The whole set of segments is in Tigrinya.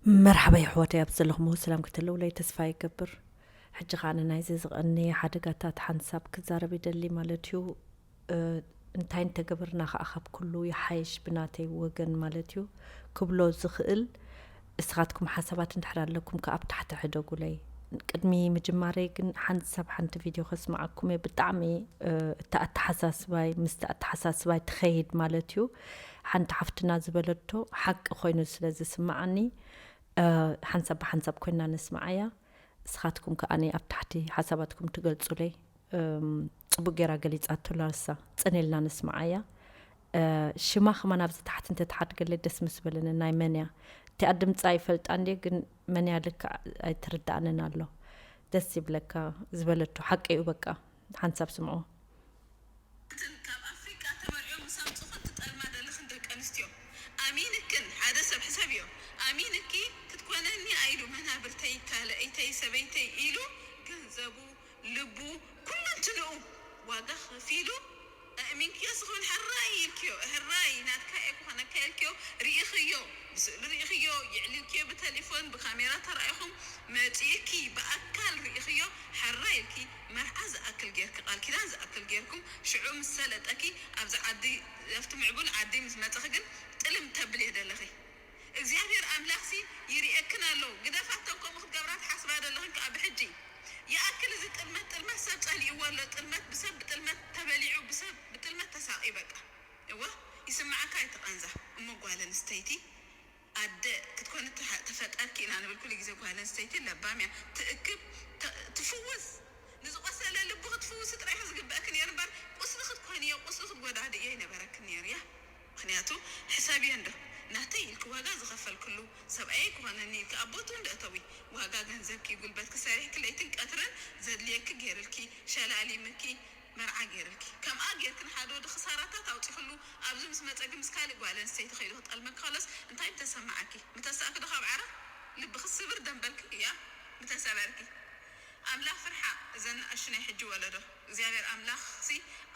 መርሓባ የሕዋተይ፣ ኣብ ዘለኹምዎ ሰላም ክትህልውለይ ተስፋ ይገብር። ሕጂ ኸኣ ንናይዚ ዝቐንየ ሓደጋታት ሓንሳብ ክዛረብ ይደሊ ማለት እዩ። እ፣ እንታይ እንተገበርና ኸኣ ካብ ኩሉ ይሓይሽ ብናተይ ወገን ማለት እዩ ክብሎ ዝኽእል። እስኻትኩም ሓሳባት እንድሕር ኣለኩም ከኣ ኣብ ታሕቲ ሕደጉለይ። ቅድሚ ምጅማረይ ግን ሓንሳብ ሓንቲ ቪድዮ ከስምዓኩም እየ። ብጣዕሚ፣ እ፣ እቲ ኣተሓሳስባይ ምስቲ ኣተሓሳስባይ ትኸይድ ማለት እዩ። ሓንቲ ሓፍትና ዝበለቶ ሓቂ ኮይኑ ስለ ዝስምዓኒ፣ እ፣ ሓንሳብ ብሓንሳብ ኮይና ነስምዓያ። እስኻትኩም ከኣ ኣብ ታሕቲ ሓሳባትኩም ትገልጹለይ። እም፣ ጽቡቅ ጌራ ገሊጻቶ ኣላ ንሳ። ጽን ኢልና ነስምዓያ። እ፣ ሽማ ከማን ኣብዚ ታሕቲ እንተትሓድገለይ ደስ ምስ በለኒ። ናይ መን እያ? እቲኣ ድምጻ ይፈልጣ እንድየ፣ ግን መን እያ ልክዕ ኣይትርድኣንን ኣሎ። ደስ ይብለካ ዝበለቶ ሓቂ እዩ በቃ። ሓንሳብ ስምዑ። እንትን ካብ ኣፍሪቃ ተመርዕዮም ምስ ኣምፅኹን ትጠልማ ዘለኽን ደቂ ኣንስትዮ ኣሚንክን ሓደ ሰብ ሕሰብዮ። ኣሚንኪ ክትኮነኒ ኣይሉ መናብርተይ ካልአይተይ ሰበይተይ ኢሉ ገንዘቡ ልቡ ኩለንትንኡ ዋጋ ከፊሉ ኣእሚንክዮ ስኹን ሕራይ ኢልክዮ ሕራይ ናትካ እየ ክኾነካ ኢልክዮ ርኢኽዮ ብስእሊ ርኢኽዮ የዕሊልክዮ ብተሌፎን ብካሜራ ተራኢኹም መፂእኪ ብኣካል ርኢኽዮ ሕራይ ኢልኪ መርዓ ዝኣክል ጌርኪ ቃል ኪዳን ዝኣክል ጌርኩም ሽዑ ምስ ሰለጠኪ ኣብዚ ዓዲ ኣብቲ ምዕቡል ዓዲ ምስ መፀኺ ግን ጥልም ተብልዮ ደለኺ እግዚኣብሔር ኣምላኽሲ ይርእየክን ኣሎ ግደፋተን ከምኡ ክትገብራ ትሓስባ ደለኽን ከዓ ብሕጂ ይኣክል እዚ ጥልመት ጥልመት ሰብ ፀሊእዎ ኣሎ ጥልመት ብሰብ ብጥልመት ተበሊዑ ብሰብ ብጥልመት ተሳቒ በቃ እወ ይስምዓካ ኣይትቐንዛ እሞ ጓል ኣንስተይቲ ኣደ ክትኮኒ ተፈጠርኪ ኢና ንብል ኩሉ ግዜ ጓል ኣንስተይቲ ለባም እያ ትእክብ ትፍውስ ንዝቆሰለ ልቡ ክትፍውሲ ጥራይ ኢኺ ዝግበእኪ ነይሩ እምበር ቁስሊ ክትኮንዮ ቁስሊ ክትጎዳድእዮ ኣይነበረክን ነይሩ እያ ምኽንያቱ ሕሰብዮ እንዶ ናተይ ኢልኪ ዋጋ ዝኸፈልክሉ ሰብኣየይ ክኾነኒ ኢልኪ ኣብ ቦትኡ እንዶ እተዊ ዋጋ ገንዘብኪ ጉልበትኪ ሰሪሕኪ ለይትን ቀትርን ዘድልየኪ ገይርልኪ ሸላሊምኪ መርዓ ገይርልኪ ከምኣ ጌርኪ ንሓደ ወዲ ክሳራታት ኣውፂኽሉ ኣብዚ ምስ መፀ ግን ምስ ካሊእ ጓል ኣንስተይቲ ከይዱ ክጠልመኪ ከሎስ እንታይ ምተሰማዓኪ ምተሳእኪ ዶ ካብ ዓራት ልብኺ ስብር ደምበልኪ እያ ምተሰበርኪ ኣምላኽ ፍርሓ እዘን ንኣሽቱ ናይ ሕጂ ወለዶ እግዚኣብሔር ኣምላኽሲ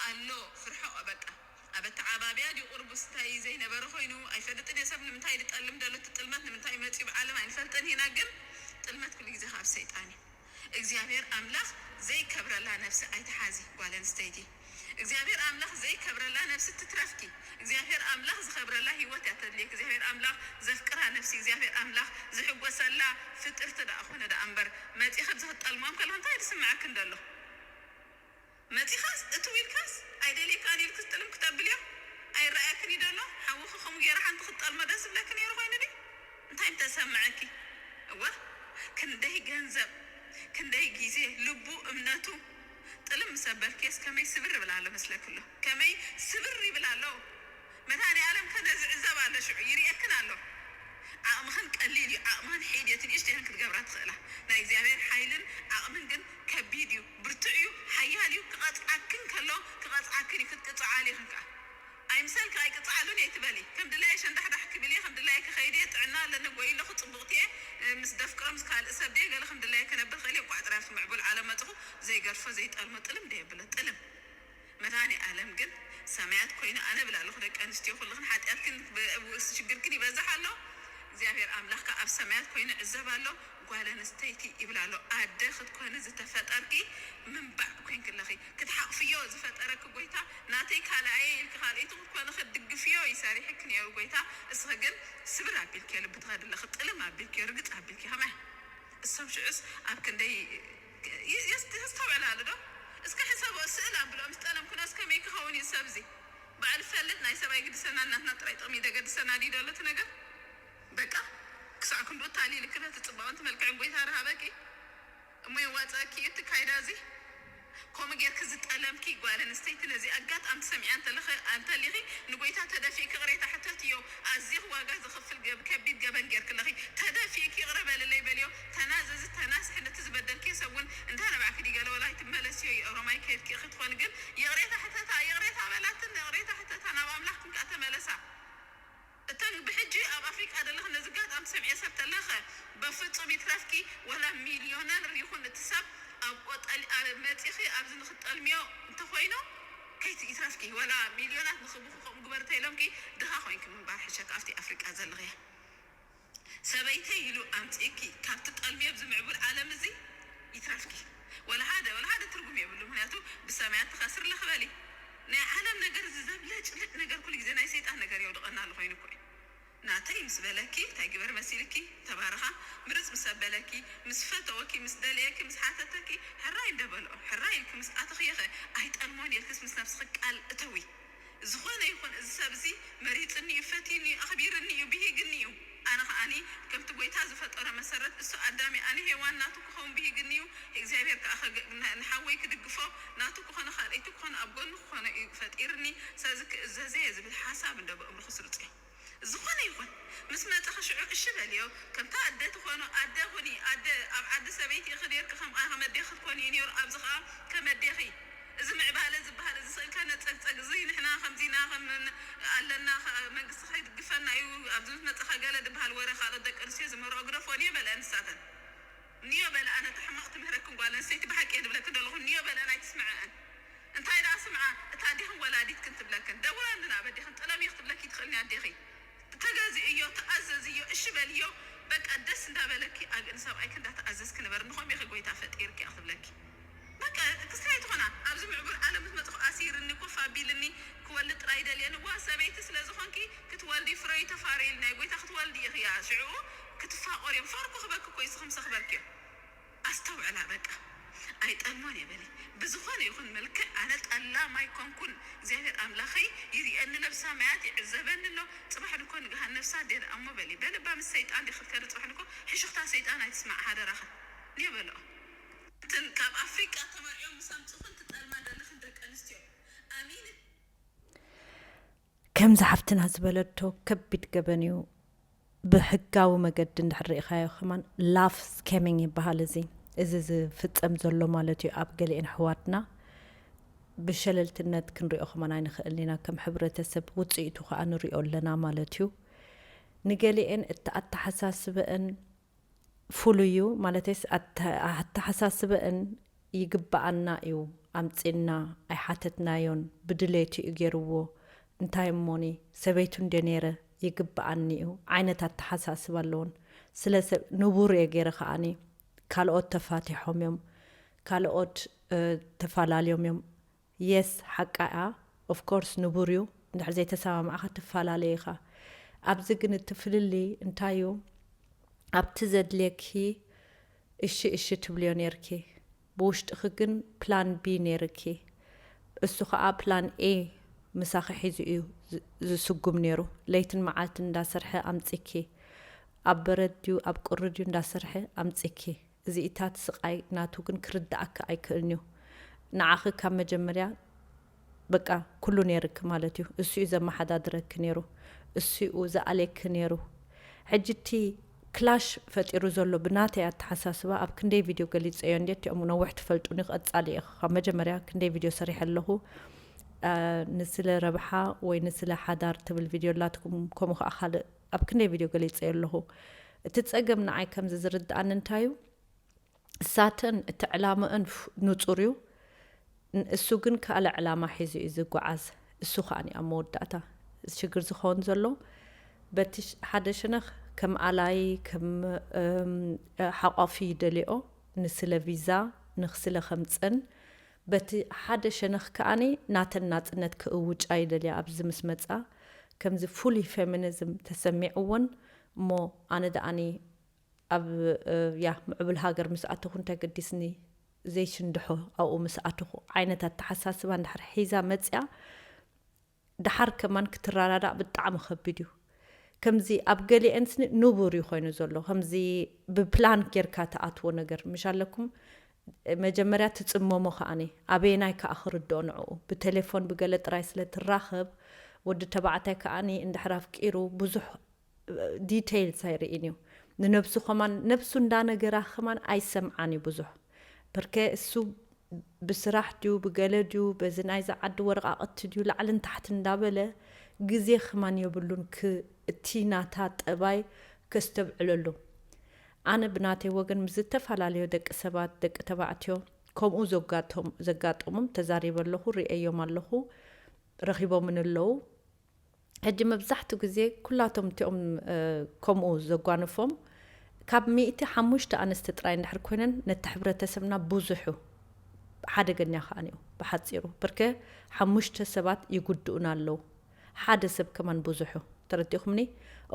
ኣሎ ፍርሕኦ በቃ ኣብ ኣተዓባብያ ድዩ ቁርቡስ እንታይ ዘይነበረ ኮይኑ ኣይፈልጥን እየ ሰብ ንምንታይ ድጠልም ደሎ እቲ ጥልመት ንምንታይ መፅዩ ብዓለም ኣይንፈልጥን ኢና ግን ጥልመት ኩሉ ግዜ ካብ ሰይጣን እዩ እግዚኣብሔር ኣምላኽ ዘይከብረላ ነብሲ ኣይትሓዚ ጓል ኣንስተይቲ እግዚኣብሔር ኣምላኽ ዘይከብረላ ነብሲ ትትረፍኪ እግዚኣብሔር ኣምላኽ ዝኸብረላ ህይወት እያ ተድልየኪ እግዚኣብሔር ኣምላኽ ዘፍቅራ ነብሲ እግዚኣብሔር ኣምላኽ ዝሕጎሰላ ፍጥርቲ ደኣ ኾነ ደኣ እምበር መፂኺ ኣብዚ ክትጠልሞም ከለኹ እንታይ ድስምዐክን ደሎ መፂኻስ እትው ኢልካስ ኣይደልየካን ኢልክስ ጥልም ክተብልዮ ኣይረኣየክን እዩ ደሎ ሓውኺ ከምኡ ገይራ ሓንቲ ክትጠልሞ ደስ ዝብለኪ ነይሩ ኮይኑ ድዩ እንታይ ምተሰምዐኪ እወ ክንደይ ገንዘብ ክንደይ ግዜ ልቡ እምነቱ ጥልም ምስ ኣበልክዮስ ከመይ ስብር ይብል ኣሎ መስለኪ ኣሎ ከመይ ስብር ይብል ኣሎ መድሃኒኣለም ከ ነዚ ዕዘብ ኣሎ ሽዑ ይርእየክን ኣሎ ዓቕምኽን ቀሊል እዩ ዓቕምኽን ሒድ እየ ትንእሽተይን ክትገብራ ትኽእላ ናይ እግዚኣብሔር ሓይልን ዓቕምን ግን ከቢድ እዩ ብርቱዕ እዩ ሓያል እዩ ክቐፅዓክን ከሎ ክቐፅዓክን እዩ ክትቅፅዓሉ ኢኽን ከዓ ኣይምሰልኪ ኣይቅፅዓሉን እየ ትበሊ ከም ድላየ ሸንዳሕዳሕ ክብል እየ ከም ድላየ ክኸይድ እየ ጥዕና ኣለኒ ጎይ ኣለኹ ፅቡቕቲ እየ ምስ ደፍቅሮ ምስ ካልእ ሰብ ድየ ገለ ከም ድላየ ክነብር ክእል እየ ቋዕ ጥራይ ኣብቲ ምዕቡል ዓለም መፅኹ ዘይገድፎ ዘይጠልሞ ጥልም ድየብሎ ጥልም መድሃኒኣለም ግን ሰማያት ኮይኑ ኣነ ብል ኣለኹ ደቂ ኣንስትዮ ኩልኽን ሓጢኣትክን ሽግርክን ይበዝሕ ኣሎ እግዚኣብሔር ኣምላኽ ከዓ ኣብ ሰማያት ኮይኑ ዕዘብ ኣሎ ጓል ኣንስተይቲ ይብል ኣሎ ኣደ ክትኮኒ ዝተፈጠርኪ ምንባዕ ኮይንኪ ኣለኺ ክትሓቕፍዮ ዝፈጠረኪ ጎይታ ናተይ ካልኣየ ኢልኪ ካልኣይቲ ክትኮኒ ክትድግፍዮ ይሰሪሕኪ ነይሩ ጎይታ እስኺ ግን ስብር ኣቢልክዮ ልቢ ትኸዲ ኣለኺ ጥልም ኣቢልክዮ ርግፅ ኣቢልክዮ ከመይ እሶም ሽዑስ ኣብ ክንደይ የስተውዕል ኣሉ ዶ እስከ ሕሰቦ ስእል ኣብልኦ ምስ ጠለምክኖስ ከመይ ክኸውን እዩ ሰብዚ በዓል ፈልጥ ናይ ሰብ ኣይግድሰና እናትና ጥራይ ጥቕሚ ደገድሰና ድዩ ደሎ እቲ ነገር በቃ ክሳዕ ክንድኡ ታሊልኪ ነቲ ፅባቐን እቲ መልክዕን ጎይታ ረሃበኪ እሞ የዋፅኣኪ እዩ እቲ ካይዳ እዚ ከምኡ ጌርኪ ዝጠለምኪ ጓል ኣንስተይቲ ነዚ ኣጋጣሚ ትሰምዕያ እንተለኺ ንጎይታ ተደፊእኪ ይቕሬታ ሕተትዮ ኣዚኺ ዋጋ ዘኽፍል ከቢድ ገበን ጌርኪ ኣለኺ ተደፊእኪ ይቕረ በልለይ በልዮ ተናዘዚ ተናስሒ ነቲ ዝበደልክዮ ሰብ እውን እንዳ ነባዕኪ ድዩ ገለ ወላ ኣይትመለስዮ እዩ ኦሮማይ ከይድኪ ኢኺ ትኾኒ ግን ይቕሬታ ሕተታ ይቕሬታ በላትን ይቕሬታ ሕተታ ናብ ኣምላኽክን ከዓ ተመለሳ እተን ብሕጂ ኣብ ኣፍሪቃ ዘለኺ ነዚ ጋጣም ትሰምዕዮ ሰብ ተለኸ በፍጹም ይትረፍኪ ወላ ሚልዮነር ይኹን እቲ ሰብ ኣብ ቆጠሊ መጺኺ ኣብዚ ንክትጠልምዮ እንተኾይኑ ከይቲ ይትረፍኪ ወላ ሚልዮናት ንኽብኹ ከምኡ ግበር እንተኢሎምኪ ድኻ ኮይንኪ ምንባር ሕሸኪ ኣብቲ ኣፍሪቃ ዘለኽያ ሰበይ እተይ ኢሉ ኣምፅእኪ ካብቲ ጠልሚ ኣብዚ ምዕቡል ዓለም እዚ ይትረፍኪ። ወላ ሓደ ወላ ሓደ ትርጉም የብሉ። ምክንያቱ ብሰማያት ትኸስር ለኽበሊ ናይ ዓለም ነገር እዚ ዘብለጭልጭ ነገር ኩሉ ግዜ ናይ ሰይጣን ነገር የውድቐና ኣሎ ኮይኑ እኮ እዩ። ናተይ ምስ በለኪ እንታይ ግበር መሲልኪ ተባረኻ። ምርፅ ምስ ኣበለኪ ምስ ፈተወኪ ምስ ደለየኪ ምስ ሓተተኪ ሕራይ እንደበልኦ ሕራይ ኢልኪ ምስ ኣተኽየኸ ኣይጠልሞን ኢልክስ ምስ ነብስኺ ቃል እተዊ። ዝኾነ ይኹን እዚ ሰብ እዚ መሪፅኒ እዩ፣ ፈትዩኒ እዩ፣ ኣኽቢርኒ እዩ፣ ብሂግኒ እዩ። ኣነ ከዓኒ ከምቲ ጎይታ ዝፈጠሮ መሰረት እሱ ኣዳም እዩ፣ ኣነ ሄዋን ናቱ ክኸውን ብሂግኒ እዩ። እግዚኣብሔር ከዓ ንሓወይ ክድግፎ ናቱ ክኾነ ካልኣይቲ ክኾነ ኣብ ጎኑ ክኾነ እዩ ፈጢርኒ። ስለዚ ክእዘዘ እየ ዝብል ሓሳብ እንደ ብእምርኹ ስርፁ እዩ። ዝኾነ ይኹን ምስ መፀ ክሽዑ እሺ በልዮ። ከምታ ኣደ ትኾኖ ኣደ ኩኒ ኣደ ኣብ ዓዲ ሰበይቲ ኢኺ ነርኪ ከም ኣደኺ ክትኮኒ እዩ ነይሩ። ኣብዚ ከዓ ከም ኣደኺ እዚ ምዕባለ ዝበሃል እዚ ስእልካ ነፀግፀግ እዚ ንሕና ከምዚና ከም ኣለና መንግስቲ ከይድግፈና እዩ ኣብዚ ምስ መፀኻ ገለ ዝበሃል ወረ ካልኦት ደቂ ኣንስትዮ ዝምህርኦ ግደፎ ንዮ በለ ንሳተን ንዮ በለ ኣነ ተሕማቕ ትምህረክን ጓል ኣንስተይቲ ብሓቂ እየ ዝብለክን ዘለኹ ንዮ በለ ኣይትስምዐን እንታይ ደኣ ስምዓ እታ ኣዴኽን ወላዲትክን ትብለክን ደውላ እንድና ኣብ ኣዴኽን ጥለምዮ ክትብለኪ ትኽእልኒ ኣዴኺ ተገዝእዮ ተኣዘዝዮ እሺ በልዮ በቃ ደስ እንዳበለኪ ኣግእን ሰብኣይኪ እንዳተኣዘዝኪ ንበሪ ንኸምኡ ኢኺ ጎይታ ፈጢርኪ እያ ክትብለኪ በቃ ክስታይ ትኾና ኣብዚ ምዕቡል ዓለም ምስ መፅኹ ኣሲርኒ ኮፍ ኣቢልኒ ክወልድ ጥራይ ደልየኒ ዋ ሰበይቲ ስለ ዝኾንኪ ክትወልዲ ፍረዩ ተፋረይል ናይ ጎይታ ክትወልዲ ኢኺ እያ ሽዑ ክትፋቆር እዮም ፈርኩ ክበኪ እኮ ይስኽም ሰኽበርኪ እዮም ኣስተውዕላ በቃ ኣይጠልሞን እየ በሊ ብዝኾነ ይኹን መልክዕ ኣነ ጠላም ኣይኮንኩን እግዚኣብሔር ኣምላኸይ ይርእየኒ ነብሳ ማያት ይዕዘበኒ ኣሎ ፅባሕ ንኮ ንግሃን ነብሳ ደን ኣሞ በሊ በልባ ምስ ሰይጣን ዲኽልከል ፅባሕ ንኮ ሕሽኽታ ሰይጣን ኣይትስማዕ ሃደራኸ ንዮ በልኦ እትን ካብ ኣፍሪቃ ተመርዕዮም ምስ ኣምፅኹን ትጠልማ ዘለኽን ደቂ ኣንስትዮ ኣሚን ከምዚ ሓፍትና ዝበለቶ ከቢድ ገበን እዩ። ብሕጋዊ መገዲ እንድሕር ርኢኻዮ ከማን ላፍ ስኬሚንግ ይበሃል። እዚ እዚ ዝፍፀም ዘሎ ማለት እዩ። ኣብ ገሊኤን ኣሕዋትና ብሸለልትነት ክንሪኦ ከማን ኣይንኽእልን ኢና። ከም ሕብረተሰብ ውፅኢቱ ከዓ ንሪኦ ኣለና ማለት እዩ። ንገሊኤን እቲ ኣተሓሳስበአን ፍሉይ እዩ ማለተይስ ኣተሓሳስበአን ይግበኣና እዩ ኣምፂእና ኣይሓተትናዮን ብድሌቱ እዩ ገይርዎ እንታይ እሞኒ ሰበይቱ እንደ ነይረ ይግበኣኒ እዩ ዓይነት ኣተሓሳስባ ኣለዎን ስለ ንቡር እየ ገይረ ከዓኒ ካልኦት ተፋቲሖም እዮም ካልኦት ተፋላልዮም እዮም Yes ሓቃ እያ of course ንቡር እዩ እንድሕር ዘይተሰማማዕኻ ትፈላለ ኢኻ ኣብዚ ግን እቲ ፍልልይ እንታይ እዩ ኣብቲ ዘድልየኪ እሺ እሺ ትብልዮ ነይርኪ ብውሽጥኺ ግን plan B ነይርኪ እሱ ከዓ plan A ምሳኺ ሒዙ እዩ ዝስጉም ነይሩ ለይትን መዓልትን እንዳሰርሐ ኣምፂኪ ኣብ በረድ ድዩ ኣብ ቁሪ ድዩ እንዳሰርሐ ኣምፂኪ እዚኢታት ስቃይ ናቱ ግን ክርደኣኪ ኣይክእልን እዩ ንዓኺ ካብ መጀመርያ በቃ ኩሉ ነይርኪ ማለት እዩ እሱ እዩ ዘመሓዳድረኪ ነይሩ እሱ እዩ ዝኣልየኪ ነይሩ ሕጂ እቲ clash ፈጢሩ ዘሎ ብናተይ ኣተሓሳስባ ኣብ ክንደይ video ገሊፀዮ እንዴ እቲኦም ነዊሕ ትፈልጡኒ ቀፃሊ ኢኺ ካብ መጀመርያ ክንደይ video ሰሪሐ ኣለኹ ንስለ ረብሓ ወይ ንስለ ሓዳር ትብል video ኣላትኩም ከምኡ ከዓ ካልእ ኣብ ክንደይ video ገሊፀዮ ኣለኹ እቲ ፀገም ንዓይ ከምዚ ዝርድኣኒ እንታይ እዩ እሳተን እቲ ዕላምእን ንፁር እዩ እሱ ግን ካልእ ዕላማ ሒዙ እዩ ዝጓዓዝ እሱ ከዓ ኣብ መወዳእታ ሽግር ዝኸውን ዘሎ በቲ ሓደ ሸነኽ ከም ኣላይ ከም ሓቋፊ ይደልኦ ንስለ ቪዛ ንክስለ ከምፀን በቲ ሓደ ሸነኽ ከዓኒ ናተን ናፅነት ክእውጫ ይደልያ ኣብዚ ምስ መፃ ከምዚ fully feminism ተሰሚዕወን እሞ ኣነ ደኣኒ ኣብ ያ ምዕቡል ሃገር ምስ ኣተኹ እንታይ ገዲስኒ ዘይሽንድሖ ኣብኡ ምስ ኣተኹ ዓይነት ኣተሓሳስባ እንድሕር ሒዛ መፅያ ድሓር ከማን ክትረዳዳእ ብጣዕሚ ከቢድ እዩ ከምዚ ኣብ ገሊአን ስኒ ንቡር እዩ ኮይኑ ዘሎ ከምዚ ብፕላን ጌርካ ትኣትዎ ነገር ምሽ ኣለኩም መጀመርያ ትፅመሞ ከዓኒ ኣበየናይ ከዓ ክርድኦ ንዕኡ ብቴሌፎን ብገለ ጥራይ ስለ ትራኸብ ወዲ ተባዕታይ ከዓኒ እንድሕር ኣፍቂሩ ብዙሕ details ኣይርእን እዩ ንነብሱ ከማን ነብሱ እንዳነገራ ከማን ኣይሰምዓን እዩ ብዙሕ ብርከ እሱ ብስራሕ ድዩ ብገለ ድዩ በዚ ናይዚ ዓዲ ወረቃቅቲ ድዩ ላዕልን ታሕቲ እንዳበለ ግዜ ከማን የብሉን እቲ ናታ ጠባይ ከስተብዕለሉ ኣነ ብናተይ ወገን ምስ ዝተፈላለዩ ደቂ ሰባት ደቂ ተባዕትዮ ከምኡ ዘጋጠሞም ተዛሪበ ኣለኹ ርእየዮም ኣለኹ ረኺቦምን ኣለዉ ሕጂ መብዛሕትኡ ግዜ ኩላቶም እቲኦም ከምኡ ዘጓንፎም ካብ ሚእቲ ሓሙሽተ ኣንስቲ ጥራይ እንድሕር ኮይነን ነቲ ሕብረተሰብና ብዙሑ ሓደገኛ ከኣ እዩ። ብሓጺሩ ብርከ ሓሙሽተ ሰባት ይጉድኡና ኣለዉ። ሓደ ሰብ ከማን ብዙሑ። ተረዲእኩምኒ?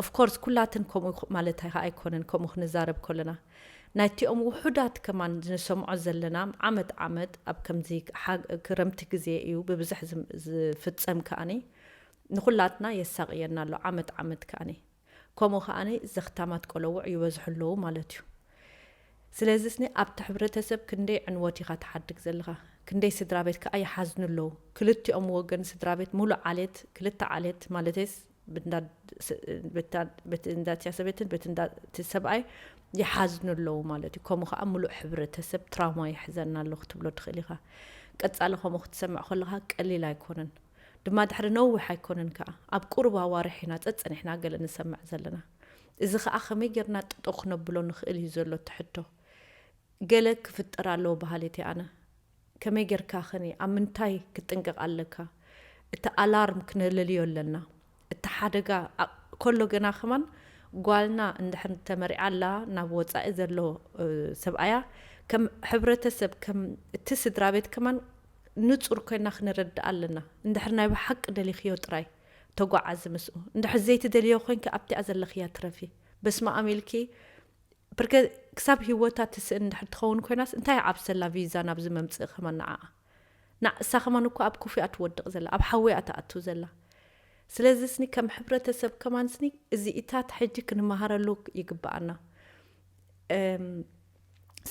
Of course ኩላትን ከምኡ ማለት ኣይኮነን። ከምኡ ክንዛረብ ከለና ናይቲኦም ውሑዳት ከማን ንሰምዖ ዘለና ዓመት ዓመት ኣብ ከምዚ ክረምቲ ግዜ እዩ ብብዝሕ ዝፍጸም ከኣኒ ንኹላትና የሳቕየና ኣሎ ዓመት ዓመት ከኣኒ። ከምኡ ከኣኒ ዘኽታማት ቆለውዕ ይበዝሑ ኣለዉ ማለት እዩ። ስለዚ ስኒ ኣብቲ ሕብረተሰብ ክንደይ ዕንወት ኢኻ ትሓድግ ዘለኻ፣ ክንደይ ስድራ ቤት ከኣ ይሓዝኑ ኣለዉ። ክልቲኦም ወገን ስድራ ቤት ሙሉእ ዓሌት ክልተ ዓሌት ማለተይስ በቲ እንዳትያ ሰበይትን በቲ እንዳቲ ሰብኣይ ይሓዝኑ ኣለዉ ማለት እዩ። ከምኡ ከኣ ሙሉእ ሕብረተሰብ ትራውማ ይሕዘና ኣሎ ክትብሎ ትኽእል ኢኻ። ቀጻሊ ከምኡ ክትሰምዕ ከለኻ ቀሊል ኣይኮነን። ድማ ድሕሪ ነዊሕ ኣይኮነን ከኣ ኣብ ቁሩብ ኣዋርሕ ኢና ጸጸኒሕና ገለ ንሰምዕ ዘለና። እዚ ከኣ ከመይ ጌርና ጥጦ ክነብሎ ንኽእል እዩ ዘሎ እቲ ሕቶ። ገለ ክፍጠር ኣለዎ በሃሊት እየ ኣነ። ከመይ ጌርካ ኸኒ ኣብ ምንታይ ክትጥንቀቕ ኣለካ? እቲ ኣላርም ክነለልዮ ኣለና። እቲ ሓደጋ ከሎ ገና ከማን ጓልና እንድሕር ተመሪዓ ኣላ ናብ ወጻኢ ዘሎ ሰብኣያ ከም ሕብረተሰብ ከም እቲ ስድራ ቤት ከማን ንጹር ኮይና ክንረድእ ኣለና። እንድሕር ናይ ብሓቂ ደሊኽዮ ጥራይ ተጓዓዚ ምስኡ። እንድሕር ዘይትደልዮ ኮይንኪ ኣብቲኣ ዘለኽያ ትረፊ። በስመ ኣም ኢልኪ ብርከ ክሳብ ህይወታ ትስእን እንድሕር ትኸውን ኮይናስ እንታይ ዓብሰላ ቪዛ ናብዚ መምጽእ ከማን ንዓኣ ንሳ ከማን እኮ ኣብ ክፉ እያ ትወድቕ ዘላ ኣብ ሓዊ እያ ትኣቱ ዘላ። ስለዚ ስኒ ከም ሕብረተሰብ ከማን ስኒ እዚኢታት ሕጂ ክንመሃረሉ ይግብኣና።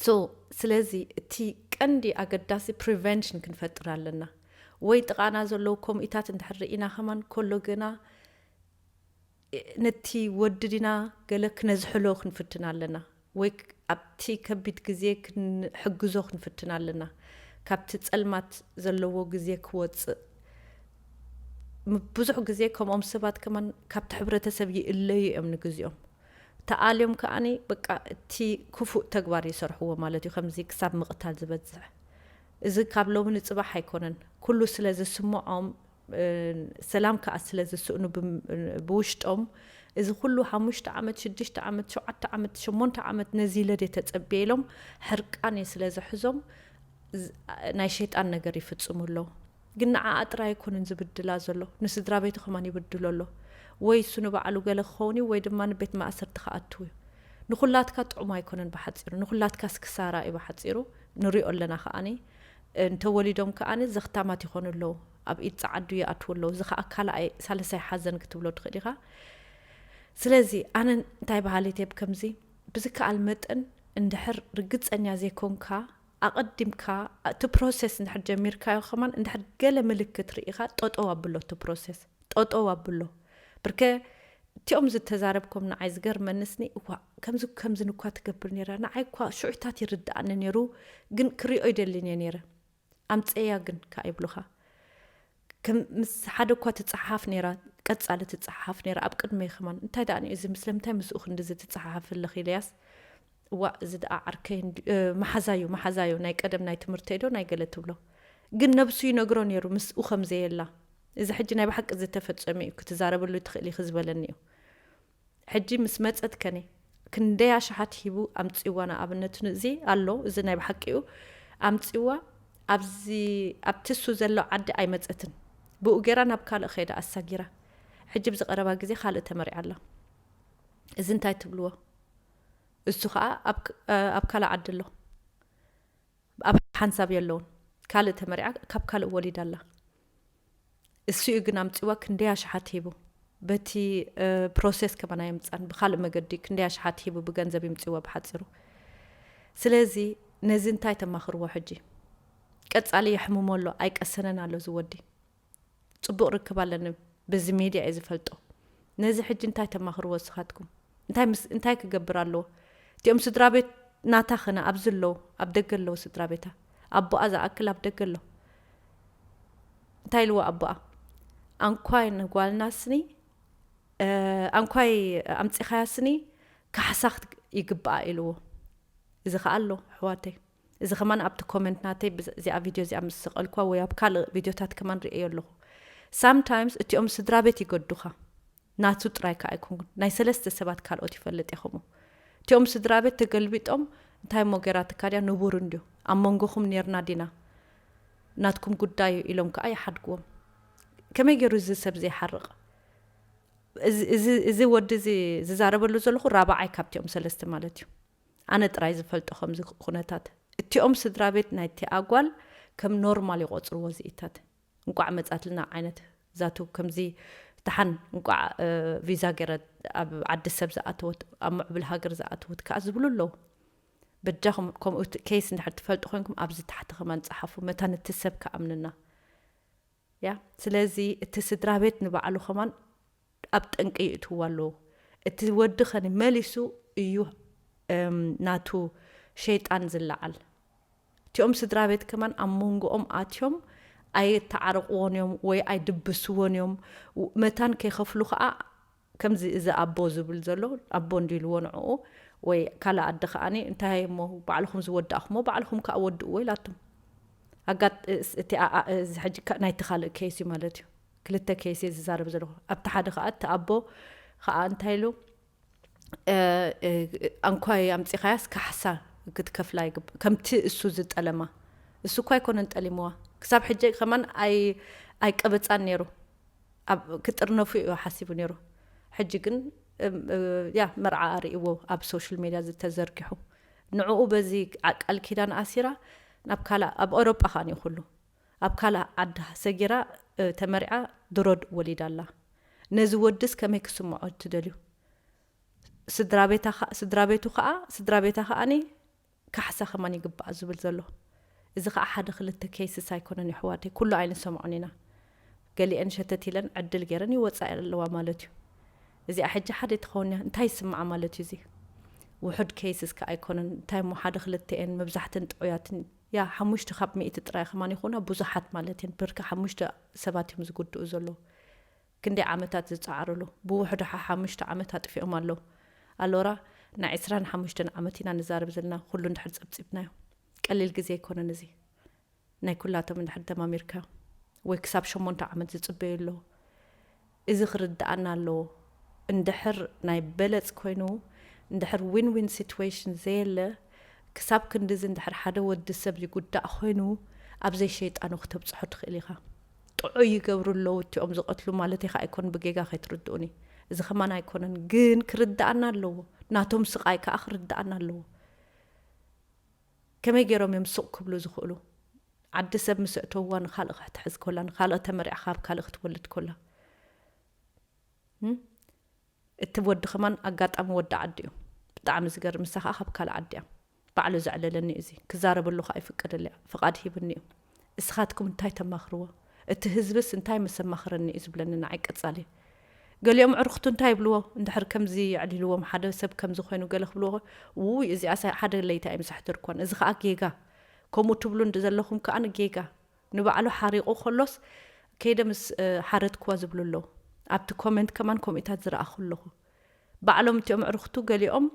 ሶ ስለዚ እቲ ቀንዲ ኣገዳሲ ፕሪቨንሽን ክንፈጥር ኣለና። ወይ ጥቓና ዘለዉ ከምኡታት እንድሕር ርኢና ከማን ከሎ ግና ነቲ ወዲ ዲና ገለ ክነዝሕሎ ክንፍትን ኣለና ወይ ኣብቲ ከቢድ ግዜ ክንሕግዞ ክንፍትን ኣለና። ካብቲ ጸልማት ዘለዎ ግዜ ክወጽእ ብዙሕ ግዜ ከምኦም ሰባት ከማን ካብቲ ሕብረተሰብ ይእለዩ እዮም ንግዚኦም። ተኣልዮም ከኣኒ በቃ እቲ ክፉእ ተግባር ይሰርሕዎ ማለት እዩ። ከምዚ ክሳብ ምቕታል ዝበጽሕ እዚ ካብ ሎሚ ንጽባሕ ኣይኮነን። ኩሉ ስለ ዝስምዖም ሰላም ከኣ ስለ ዝስእኑ ብውሽጦም እዚ ኩሉ ሓሙሽተ ዓመት ሽዱሽተ ዓመት ሸውዓተ ዓመት ሸሞንተ ዓመት ነዚ ኢለ ድየ ተጸብየ ኢሎም ሕርቃን እየ ስለ ዝሕዞም ናይ ሸይጣን ነገር ይፍጽሙ ኣለዉ። ግን ንዓኣ ጥራይ ኣይኮነን ዝብድላ ዘሎ፣ ንስድራ ቤቱ ከማን ይብድሎ ኣሎ። ወይ እሱ ንባዕሉ ገለ ክኸውን እዩ ወይ ድማ ንቤት ማእሰርቲ ክኣትው እዩ። ንኹላትካ ጥዑም ኣይኮነን ብሓጺሩ፣ ንኹላትካስ ክሳራ እዩ ብሓጺሩ። ንሪኦ ኣለና ከኣኒ እንተወሊዶም ከኣኒ ዘኽታማት ይኾኑ ኣለዉ፣ ኣብ ኢድ ጸዓዱ ይኣትዉ ኣለዉ። እዚ ከኣ ካልኣይ ሳልሳይ ሓዘን ክትብሎ ትኽእል ኢኻ። ስለዚ ኣነ እንታይ በሃሊት እየ ብከምዚ ብዝከኣል መጠን እንድሕር ርግጸኛ ዘይኮንካ ኣቐዲምካ እቲ ፕሮሰስ እንድሕር ጀሚርካዮ ከማን እንድሕር ገለ ምልክት ርኢኻ ጠጠው ኣብሎ እቲ ፕሮሰስ ጠጠው ኣብሎ። ብርከ እቲኦም ዝተዛረብኮም ንዓይ ዝገርመኒ ስኒ እዋ ከምዚ ከምዚ ንኳ ትገብር ነይራ ንዓይ እኳ ሽዑታት ይርድኣኒ ነይሩ ግን ክሪኦ ይደልን እየ ነይረ። ኣምፀያ ግን ከኣ ይብሉኻ። ከም ምስ ሓደ እኳ ትፀሓሓፍ ነይራ ቀፃሊ ትፀሓሓፍ ነይራ ኣብ ቅድመይ ከማን እንታይ ደኣ እዚ ምስለምንታይ ምስኡ ክንድዚ ትፀሓሓፍ ኣለኺ ኢለያስ እዋእ እዚ ደኣ ዓርከይ እንዲ- እ፣ መሓዛዩ መሓዛዩ ናይ ቀደም ናይ ትምህርተይ ዶ ናይ ገለ ትብሎ ግን ነብሱ ይነግሮ ነይሩ ምስኡ ከም ዘየላ። እዚ ሕጂ ናይ ብሓቂ ዝተፈጸመ እዩ ክትዛረበሉ ትኽእል ኢኺ ዝበለኒ እዩ። ሕጂ ምስ መጸት ከኒ ክንደይ ኣሽሓት ሂቡ ኣምጺዋ ንኣብነት እዚ ኣሎ እዚ ናይ ብሓቂ እዩ ኣምጺዋ ኣብዚ ኣብቲ እሱ ዘሎ ዓዲ ኣይመጸትን ብኡ ገይራ ናብ ካልእ ኸይዳ ኣሳጊራ ሕጂ ብዝቐረባ ግዜ ካልእ ተመሪዓ ኣላ። እዚ እንታይ ትብልዎ? እሱ ኸዓ ኣብ ካልእ ዓዲ ኣሎ ኣብ ሓንሳብ የለውን ካልእ ተመሪዓ ካብ ካልእ ወሊዳ ኣላ። እሱ እዩ ግን ኣምፂዋ ክንደይ ኣሽሓት ሂቡ በቲ ፕሮሴስ ከማን ኣየምፃን ብካልእ መገዲ ክንደይ ኣሽሓት ሂቡ ብገንዘብ ይምፅዎ ብሓፂሩ። ስለዚ ነዚ እንታይ ተማኽርዎ ሕጂ? ቀፃሊ የሕምሞ ኣሎ ኣይቀሰነን ኣሎ ዝወዲ ፅቡቕ ርክብ ኣለኒ በዚ ሜድያ እየ ዝፈልጦ። ነዚ ሕጂ እንታይ ተማኽርዎ ንስኻትኩም? እንታይ ምስ እንታይ ክገብር ኣለዎ? እቲኦም ስድራ ቤት ናታ ኸነ ኣብዚ ኣለዉ ኣብ ደገ ኣለዉ ስድራ ቤታ ኣቦኣ ዝኣክል ኣብ ደገ ኣሎ። እንታይ ኢልዎ ኣቦኣ? ኣንኳይ ንጓልና ስኒ ኣንኳይ ኣምፂኻያ ስኒ ካሕሳ ይግብኣ ኢልዎ። እዚ ኸዓ ኣሎ ኣሕዋተይ። እዚ ከማን ኣብቲ ኮመንት ናተይ እዚኣ ቪድዮ እዚኣ ምስ ሰቐልኳ ወይ ኣብ ካልእ ቪድዮታት ከማን ርእዮ ኣለኹ። ሳምታይምስ እቲኦም ስድራ ቤት ይገዱኻ። ናቱ ጥራይ ከኣ ኣይኮንኩን ናይ ሰለስተ ሰባት ካልኦት ይፈልጥ እየ ከምኡ። እቲኦም ስድራ ቤት ተገልቢጦም እንታይ እሞ ገይራትካ ድያ፣ ንቡር እንድዩ፣ ኣብ መንጎኹም ኔርና ዲና፣ ናትኩም ጉዳይ እዩ ኢሎም ከዓ ይሓድግዎም። ከመይ ገይሩ እዚ ሰብ ዘይሓርቕ? እዚ ወዲ እዚ ዝዛረበሉ ዘለኹ ራብዓይ ካብቲኦም ሰለስተ ማለት እዩ። ኣነ ጥራይ ዝፈልጦ ከምዚ ኩነታት እቲኦም ስድራ ቤት ናይቲ ኣጓል ከም ኖርማል ይቆፅርዎ። እዚኢታት እንቋዕ መፃትልና ዓይነት ዛቱ ከምዚ ተሓን እንቋዕ ቪዛ ገይረ ኣብ ዓዲ ሰብ ዝኣተወት፣ ኣብ ምዕብል ሃገር ዝኣተወት ከዓ ዝብሉ ኣለዉ። በጃኹም ከምኡ ኬይስ እንድሕር ትፈልጡ ኮይንኩም ኣብዚ ታሕቲ ከማን ፀሓፉ፣ መታን እቲ ሰብ ክኣምንና። ያ ስለዚ እቲ ስድራ ቤት ንባዕሉ ከማን ኣብ ጠንቂ ይእትዎ ኣለዉ። እቲ ወዲ ኸኒ መሊሱ እዩ ናቱ ሸይጣን ዝለዓል። እቲኦም ስድራ ቤት ከማን ኣብ መንጎኦም ኣትዮም ኣይተዓረቕዎን እዮም ወይ ኣይድብስዎን እዮም። መታን ከይኸፍሉ ኸዓ ከምዚ እዚ ኣቦ ዝብል ዘሎ ኣቦ እንዲልዎ ንዕኡ ወይ ካልእ ኣደ ከዓኒ እንታይ እሞ ባዕልኹም ዝወዳእኹሞ ባዕልኹም ከዓ ወድእዎ ኢላቶም። ኣጋጥ እቲ እዚ ሕጂ ናይቲ ካልእ ኬስ እዩ ማለት እዩ። ክልተ ኬስ እየ ዝዛረብ ዘለኹ። ኣብቲ ሓደ ከዓ እቲ ኣቦ ከዓ እንታይ ኢሉ ኣንኳይ ኣምፂኻያስ ካሕሳ ክትከፍላ ይግባእ ከምቲ እሱ ዝጠለማ። እሱ እኳ ኣይኮነን ጠሊምዋ። ክሳብ ሕጂ ከማን ኣይቀበፃን ነይሩ። ክጥርነፉ እዩ ሓሲቡ ነይሩ። ሕጂ ግን ያ መርዓ ኣርእይዎ ኣብ ሶሻል ሜድያ ዝተዘርጊሑ። ንዕኡ በዚ ቃል ኪዳን ኣሲራ ናብ ካልእ ኣብ ኤውሮጳ ከኣ እዩ ኩሉ ኣብ ካልእ ዓዲ ሰጊራ ተመሪዓ ድሮድ ወሊዳ ኣላ። ነዚ ወድስ ከመይ ክስምዖ ትደልዩ? ስድራ ቤቱ ከዓ ስድራ ቤታ ከዓኒ ካሕሳ ከማን ይግባእ ዝብል ዘሎ። እዚ ከዓ ሓደ ክልተ ኬይስስ ኣይኮነን የሕዋተይ፣ ኩሉ ኣይንሰምዖን ኢና። ገሊአን ሸተት ኢለን ዕድል ገይረን ይወፃ ኣለዋ ማለት እዩ። እዚኣ ሕጂ ሓደ ትኸውን እያ፣ እንታይ ይስምዓ ማለት እዩ እዚ? ውሑድ ኬይስስ ከዓ ኣይኮነን፣ እንታይ እሞ ሓደ ክልተ እየን፣ መብዛሕተን ጥዑያትን ያ ሓሙሽተ ካብ ሚእቲ ጥራይ ከማን ይኾና ብዙሓት ማለት እየን። ብርኪ ሓሙሽተ ሰባት እዮም ዝጉድኡ ዘለዉ። ክንደይ ዓመታት ዝፀዓርሉ ብውሕዱ ሓሓሙሽተ ዓመት ኣጥፊኦም ኣለዉ። ኣሎራ ናይ ዕስራን ሓሙሽተን ዓመት ኢና ንዛረብ ዘለና ኩሉ እንድሕር ፀብፂብናዮ። ቀሊል ግዜ ኣይኮነን እዚ። ናይ ኩላቶም እንድሕር ደማሚርካ ወይ ክሳብ ሸሞንተ ዓመት ዝፅበዩ ኣለዉ። እዚ ክርድኣና ኣለዎ። እንድሕር ናይ በለፅ ኮይኑ እንድሕር ዊን ዊን ሲትዌሽን ዘየለ ክሳብ ክንድዚ እንድሕር ሓደ ወዲ ሰብ ይጉዳእ ኮይኑ ኣብዘይ ሸይጣኑ ክተብፅሖ ትኽእል ኢኻ። ጥዑይ ይገብሩ ኣለዉ እቲኦም ዝቐትሉ ማለት ኢኻ ኣይኮን ብጌጋ ከይትርድኡኒ። እዚ ከማን ኣይኮነን ግን ክርድኣና ኣለዎ። ናቶም ስቓይ ከዓ ክርድኣና ኣለዎ። ከመይ ገይሮም እዮም ስቕ ክብሉ ዝኽእሉ? ዓዲ ሰብ ምስ እተውዋ ንኻልእ ክትሕዝ ኮላ ንኻልእ ተመሪዕኻ ኣብ ካልእ ክትወልድ ኮላ እቲ ወዲ ከማን ኣጋጣሚ ወዲ ዓዲ እዩ። ብጣዕሚ ዝገርም ንሳ ከዓ ካብ ካልእ ዓዲ እያ። ባዕሉ ዘዕለለኒ እዚ ክዛረበሉ ከዓ ይፍቀደለያ ፍቓድ ሂብኒ እዩ። እስኻትኩም እንታይ ተማኽርዎ? እቲ ህዝብስ እንታይ መሰማኽረኒ እዩ ዝብለኒ ንዓይ ቀጻሊ። ገሊኦም ዕርኽቱ እንታይ ይብልዎ እንድሕር ከምዚ የዕሊልዎም ሓደ ሰብ ከምዚ ኮይኑ ገለ ክብልዎ ውይ እዚኣስ ሓደ ለይቲ ኣይምሳሕተርኳን እዚ ከዓ ጌጋ ከምኡ ትብሉ ዘለኹም ከዓ ንጌጋ ንባዕሉ ሓሪቑ ከሎስ ከይደ ምስ ሓረድክዋ ዝብሉ ኣለዉ። ኣብቲ ኮመንት ከማን ከምኡታት ዝረኣኹ ኣለኹ። ባዕሎም እቲኦም ዕርኽቱ ገሊኦም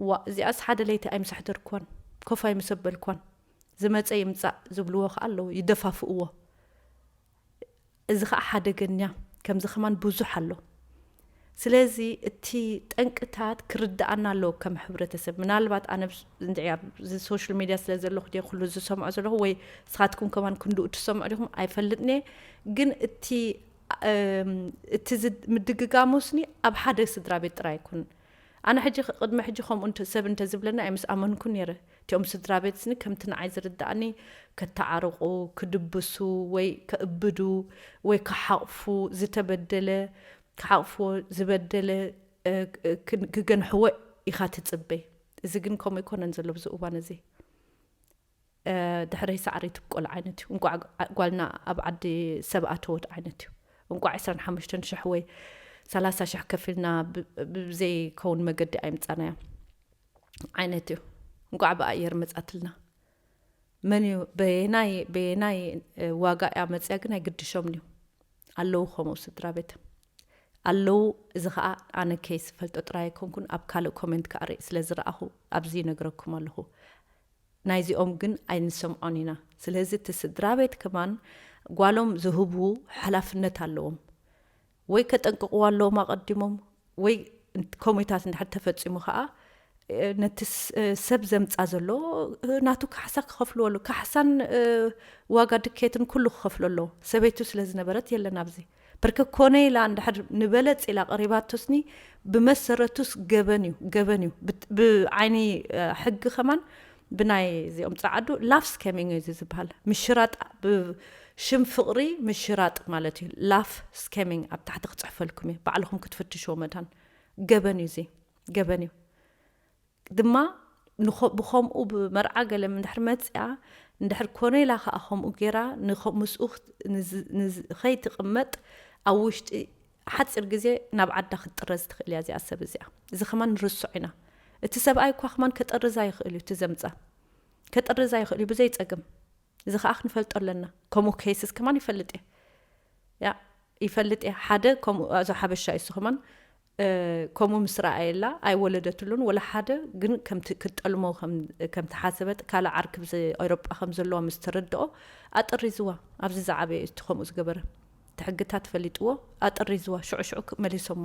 ዋ እዚኣስ ሓደ ለይቲ ኣይምሳሕተርኳን ኮፍ ኣይምሰበልኳን ዝመፀ ይምፃእ ዝብልዎ ከዓ ኣለዉ ይደፋፍእዎ። እዚ ከዓ ሓደገኛ ከምዚ ከማን ብዙሕ ኣሎ። ስለዚ እቲ ጠንቅታት ክርድኣና ኣለዎ ከም ሕብረተሰብ ምናልባት ኣነ እዚ ሶሻል ሜድያ ስለ ዘለኹ ደ ኩሉ ዝሰምዖ ዘለኹ ወይ ስኻትኩም ከማን ክንድኡ ትሰምዑ ዲኹም ኣይፈልጥን እየ። ግን እቲ እቲ ምድግጋሙስኒ ኣብ ሓደ ስድራ ቤት ጥራይ ኣይኮን። ኣነ ሕጂ ቅድሚ ሕጂ ከምኡ ሰብ እንተዝብለኒ ኣይምስ ኣመንኩ ነይረ። እቲኦም ስድራ ቤት ስኒ ከምቲ ንዓይ ዝርዳእኒ ከተዓርቑ፣ ክድብሱ ወይ ከእብዱ ወይ ክሓቕፉ፣ ዝተበደለ ክሓቕፍዎ፣ ዝበደለ ክገንሕዎ ኢኻ ትጽበ። እዚ ግን ከምኡ ኣይኮነን ዘሎ ብዚ እዋን እዚ። ድሕረይ ሳዕሪ ትብቆል ዓይነት እዩ። እንቋዕ ጓልና ኣብ ዓዲ ሰብ ኣተወት ዓይነት እዩ። እንቋዕ ዕስራን ሓሙሽተን ሽሕ ወይ ሰላሳ ሽሕ ከፊልና ብዘይከውን መገዲ ኣይምጻናያ ዓይነት እዩ። እንቋዕ ብኣየር መጻትልና። መን እዩ በየናይ በየናይ ዋጋ እያ መፅያ ግን ኣይግድሾም እዩ። ኣለዉ ከምኡ ስድራ ቤት ኣለዉ። እዚ ከዓ ኣነ ኬስ ፈልጦ ጥራይ ኣይኮንኩን ኣብ ካልእ ኮሜንት ከዓ ርኢ ስለ ዝረኣኹ ኣብዚ ይነግረኩም ኣለኹ። ናይዚኦም ግን ኣይንሰምዖን ኢና። ስለዚ እቲ ስድራ ቤት ከማን ጓሎም ዝህቡ ሓላፍነት ኣለዎም። ወይ ከጠንቅቕዋ ኣለዎም ኣቐዲሞም ወይ ከምኡታት እንድሕር ተፈፂሙ ከዓ ነቲ ሰብ ዘምጻ ዘሎ ናቱ ካሕሳ ክኸፍልዎ ኣሎ። ካሕሳን ዋጋ ድኬትን ኩሉ ክኸፍሎ ኣሎ። ሰበይቱ ስለ ዝነበረት የለን ኣብዚ። በርከ ኮነ ኢላ እንድሕር ንበለጽ ኢላ ቀሪባቶስኒ ብመሰረቱስ ገበን እዩ፣ ገበን እዩ። ብዓይኒ ሕጊ ከማን ብናይ እዚኦም ጸዓዱ ላፍ ስኬሚንግ እዩ ዝበሃል። ምሽራጥ፣ ብሽም ፍቕሪ ምሽራጥ ማለት እዩ። ላፍ ስኬሚንግ ኣብ ታሕቲ ክጽሕፈልኩም እዩ። ባዕልኹም ክትፍትሽዎ መዳን ገበን እዩ እዚ። ገበን እዩ። ድማ ብኸምኡ ብመርዓ ገለ እንድሕር መፅያ እንድሕር ኮነ ኢላ ከዓ ከምኡ ገይራ ምስኡ ከይትቕመጥ ኣብ ውሽጢ ሓፂር ግዜ ናብ ዓዳ ክትጥረዝ ትኽእል እያ እዚኣ ሰብ እዚኣ። እዚ ከማን ንርሶዕ ኢና። እቲ ሰብኣይ እኳ ከማን ከጠርዛ ይኽእል እዩ፣ እቲ ዘምፃ ከጠርዛ ይኽእል እዩ ብዘይ ፀገም። እዚ ከዓ ክንፈልጦ ኣለና። ከምኡ ኬስስ ከማን ይፈልጥ እየ ያ ይፈልጥ እየ። ሓደ ከምኡ እዞ ሓበሻ እዩ፣ እሱ ከማን ከምኡ ምስ ረኣየላ ኣይወለደትሉን ወላ ሓደ፣ ግን ክትጠልሞ ከም ትሓሰበት ካልእ ዓርኪ ኣብዚ ኤውሮጳ ከም ዘለዋ ምስ ተረድኦ ኣጠሪዝዋ። ኣብዚ ዝዓበየ እቲ ከምኡ ዝገበረ እቲ ሕግታት ፈሊጥዎ ኣጠሪዝዋ። ሽዑ ሽዑ መሊሶማ።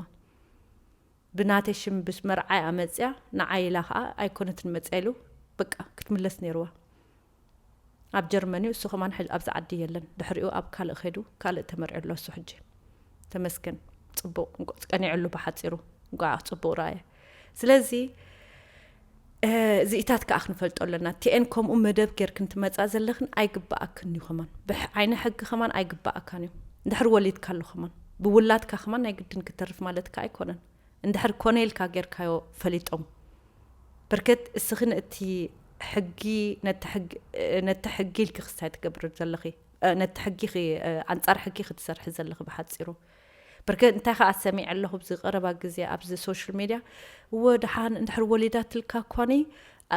ብናተይ ሽም ብስ መርዓይ ኣመፅያ ንዓይ ኢላ ከዓ ኣይኮነትን መፅያ ኢሉ በቃ ክትምለስ ነይርዋ። ኣብ ጀርመን እዩ እሱ ከማን ኣብዚ ዓዲ የለን። ድሕሪኡ ኣብ ካልእ ከይዱ ካልእ ተመርዒ ኣሎ እሱ ሕጂ። ተመስገን። ፅቡቅ ቀኒዕሉ ብሓፂሩ እንኳ ፅቡቅ ረኣየ። ስለዚ እዚኢታት ከዓ ክንፈልጦ ኣለና። ቲኤን ከምኡ መደብ ጌርክን ትመፃ ዘለኽን ኣይግባኣክን እዩ ከማን ብዓይነ ሕጊ ከማን ኣይግባኣካን እዩ። እንድሕር ወሊድካ ኣሎ ከማን ብውላድካ ከማን ናይ ግድን ክተርፍ ማለት ከዓ ኣይኮነን። እንድሕር ኮነ ኢልካ ጌርካዮ ፈሊጦም በርከት እስኺ ነቲ ሕጊ ነቲ ሕጊ ኢልኪ ክስታይ ትገብሪ ዘለኺ ነቲ ሕጊ ኣንፃር ሕጊ ክትሰርሒ ዘለኺ ብሓፂሩ። በርከት እንታይ ከዓ ሰሚዐ ኣለኹ ኣብዚ ቀረባ ግዜ ኣብዚ ሶሻል ሚድያ፣ እወ ደሓን እንድሕር ወሊዳትልካ እኳኒ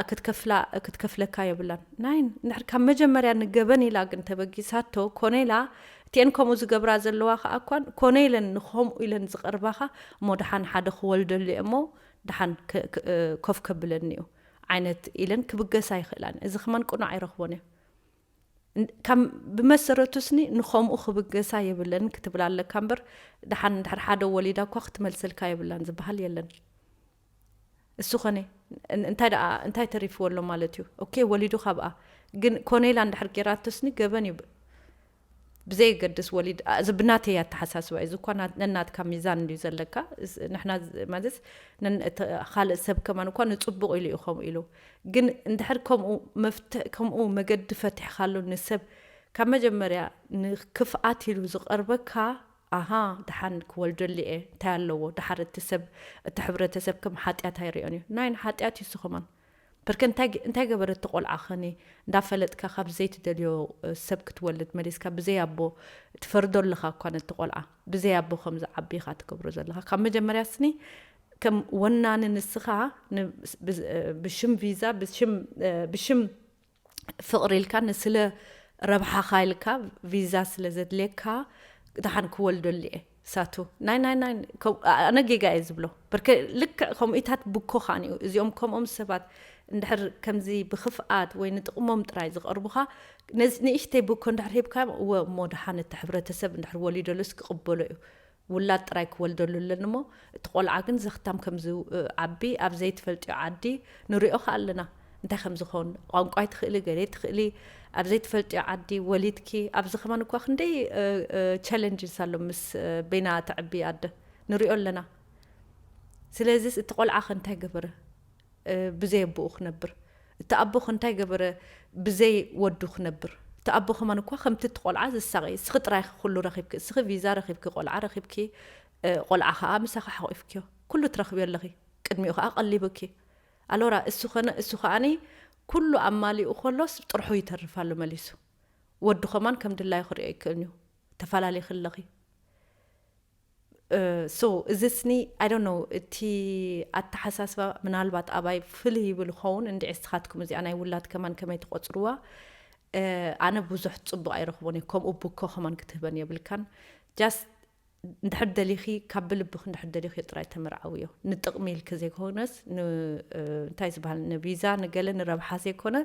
ክትከፍላ ክትከፍለካ የብላን። ናይን እንድሕር ካብ መጀመርያ ንገበን ኢላ ግን ተበጊሳቶ ኮነ ኢላ እቲአን ከምኡ ዝገብራ ዘለዋ ከዓ እኳን ኮነ ኢለን ንከምኡ ኢለን ዝቐርባኻ እሞ ደሓን ሓደ ክወልደሉ እየ እሞ ደሓን ኮፍ ከብለኒ እዩ ዓይነት ኢለን ክብገሳ ይኽእላን። እዚ ከማን ቅኑዕ ኣይረኽቦን እየ። ካብ ብመሰረቱ ስኒ ንኸምኡ ክብገሳ የብለን ክትብል ኣለካ እምበር ደሓን እንድሕር ሓደ ወሊዳ እኳ ክትመልሰልካ የብላን ዝበሃል የለን። እሱ ኸነ እንታይ ደኣ እንታይ ተሪፍዎ ኣሎ ማለት እዩ። ኦኬ ወሊዱ ካብኣ ግን ኮነ ኢላ እንድሕር ጌራቶ ስኒ ገበን እዩ። ብዘየገድስ ወሊድ እዚ ብናተይ ኣተሓሳስባ እዩ። እዚ እኳ ነናትካ ሚዛን እንድዩ ዘለካ። ንሕና ማለት ካልእ ሰብ ከማን እኳ ንፅቡቕ ኢሉ እዩ ከምኡ ኢሉ። ግን እንድሕር ከምኡ መፍትሕ ከምኡ መገዲ ፈቲሕካሉ ንሰብ ካብ መጀመርያ ንክፍኣት ኢሉ ዝቐርበካ ኣሃ ደሓን ክወልደሉ እየ እንታይ ኣለዎ። ደሓር እቲ ሰብ እቲ ሕብረተሰብ ከም ሓጢኣት ኣይሪኦን እዩ። ናይን ሓጢኣት እዩ እሱ ከማን። በርከ እንታይ ገበረ እቲ ቆልዓ ኸኒ እንዳፈለጥካ ካብ ዘይትደልዮ ሰብ ክትወልድ መሊስካ ብዘይ ኣቦ ትፈርዶ ኣለኻ እኳ ነቲ ቆልዓ ብዘይ ኣቦ ከም ዝዓቢ ኢኻ ትገብሮ ዘለኻ ካብ መጀመርያ ስኒ ከም ወናኒ ንስኻ ብሽም ቪዛ ብሽም ፍቕሪ ኢልካ ንስለ ረብሓኻ ኢልካ ቪዛ ስለ ዘድልየካ ደሓን ክወልደሉ እየ ሳቱ ናይ ናይ ናይ ኣነ ጌጋ እየ ዝብሎ በርከ ልክዕ ከምኡታት ብኮ ኻን እዩ እዚኦም ከምኦም ሰባት እንድሕር ከምዚ ብክፍኣት ወይ ንጥቕሞም ጥራይ ዝቐርቡኻ ንእሽተይ ብኮ እንድሕር ሂብካ እወ እሞ ደሓን እቲ ሕብረተሰብ እንድሕር ወሊደሉስ ክቕበሎ እዩ ውላድ ጥራይ ክወልደሉ ኣለኒ እሞ እቲ ቆልዓ ግን ዘኽታም ከም ዝዓቢ ኣብ ዘይትፈልጥዮ ዓዲ ንሪኦ ከ ኣለና እንታይ ከም ዝኸውን ቋንቋ ኣይትኽእሊ ገለ ትኽእሊ ኣብ ዘይትፈልጥዮ ዓዲ ወሊድኪ ኣብዚ ከማን እኳ ክንደይ ቻለንጅስ ኣሎ ምስ በይና ተዕቢ ኣደ ንሪኦ ኣለና ስለዚስ እቲ ቆልዓ ከ እንታይ ገበረ ብዘይ ኣቦኡ ክነብር እቲ ኣቦ ከ እንታይ ገበረ ብዘይ ወዱ ክነብር እቲ ኣቦ ከማን እኳ ከምቲ እቲ ቆልዓ ዝሳቐ እስኺ ጥራይ ኩሉ ረኺብኪ እስኺ ቪዛ ረኺብኪ ቆልዓ ረኺብኪ ቆልዓ ከዓ ምሳኺ ሓቂፍክዮ ኩሉ ትረኽብዮ ኣለኺ ቅድሚኡ ከዓ ቀሊብኪ ኣሎራ እሱ ኸነ እሱ ከዓኒ ኩሉ ኣማሊኡ ከሎስ ጥርሑ ይተርፍ ኣሎ መሊሱ ወዱ ከማን ከም ድላዩ ክሪኦ ይክእልን እዩ ተፈላለኺ ኣለኺ so እዚ ስኒ I don't know እቲ ኣተሓሳስባ ምናልባት ኣባይ ፍልይ ይብል ይኸውን እንድዒ እስኻትኩም እዚኣ ናይ ውላድ ከማን ከመይ ትቆፅርዋ ኣነ ብዙሕ ፅቡቕ ኣይረኽቦን እየ ከምኡ ብኮ ከማን ክትህበን የብልካን just እንድሕር ደሊኺ ካብ ብልብኺ እንድሕር ደሊኺ ጥራይ ተመርዓውዮ ንጥቕሚ ኢልኪ ዘይኮነስ እንታይ ዝበሃል ንቪዛ ንገለ ንረብሓ ዘይኮነ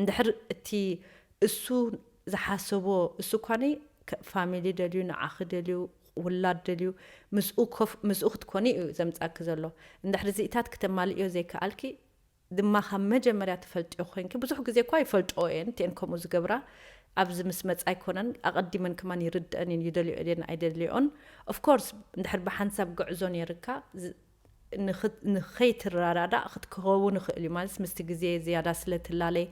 እንድሕር እቲ እሱ ዝሓሰቦ እሱ እኳኒ ፋሚሊ ደልዩ ንዓኺ ደልዩ ውላድ ደልዩ ምስኡ ኮፍ ምስኡ ክትኮኒ እዩ ዘምፃኪ ዘሎ እንድሕር እዚኢታት ክተማልእዮ ዘይከኣልኪ ድማ ካብ መጀመርያ ትፈልጥዮ ኮይንኪ፣ ብዙሕ ግዜ እኳ ይፈልጥኦ እየን እቲአን ከምኡ ዝገብራ፣ ኣብዚ ምስ መጻ ኣይኮነን፣ ኣቐዲመን ከማን ይርድአን እየን፣ ይደልዮ እየን ኣይደልዮን። Of course፣ እንድሕር ብሓንሳብ ግዕዞ ነይርካ፣ ዝ-፣ ንኽ-፣ ንኸይትረዳዳእ ክትከውን ይኽእል እዩ። ማለት ምስቲ ግዜ ዝያዳ ስለ ትላለይ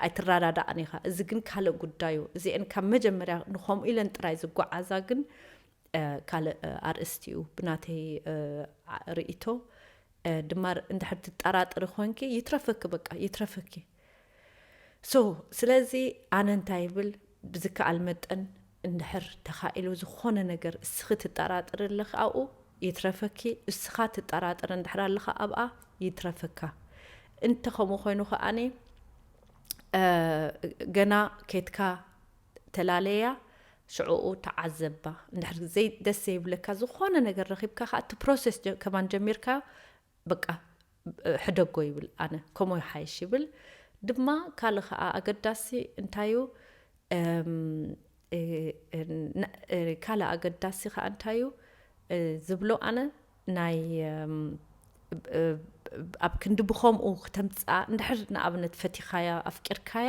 ኣይትረዳዳእን ኢኻ። እዚ ግን ካልእ ጉዳዩ። እዚአን ካብ መጀመርያ ንኸምኡ ኢለን ጥራይ ዝጓዓዛ ግን፣ እ፣ ካልእ፣ እ፣ ኣርእስቲ እዩ። ብናተይ፣ እ፣ ዓ-፣ ርእይቶ፣ እ፣ ድማ እንድሕር ትጠራጥሪ ኮንኪ ይትረፈኪ፣ በቃ ይትረፈኪ። So፣ ስለዚ ኣነ እንታይ ይብል፣ ብዝከኣል መጠን እንድሕር ተኻኢሉ ዝኾነ ነገር እስኺ ትጠራጥሪ ኣለኺ ኣብኡ ይትረፈኪ፣ እስኻ ትጠራጠር እንድሕር ኣለኻ ኣብኣ ይትረፈካ። እንተ ከምኡ ኮይኑ ከኣኒ፣ እ፣ ገና ኬድካ ተላለያ፣ ሽዕኡ ተዓዘባ። እንድሕር ዘይ-፣ ደስ ዘይብለካ ዝኾነ ነገር ረኺብካ ከኣ እቲ ፕሮሰስ ጀ-፣ ከማን ጀሚርካዮ፣ በቃ፣ እ፣ ሕደጎ ይብል ኣነ። ከምኡ ይሓይሽ ይብል። ድማ ካልእ ከኣ ኣገዳሲ እንታዩ፣ እም፣ እ፣ እ፣ ን-፣ እ፣ ካልእ ኣገዳሲ ከኣ እንታዩ፣ እ፣ ዝብሎ ኣነ ናይ፣ እም፣ እ፣ ኣብ ክንዲ ብኸምኡ ክተምጽኣ፣ እንድሕር ንኣብነት ፈቲኻያ፣ ኣፍቂርካያ፣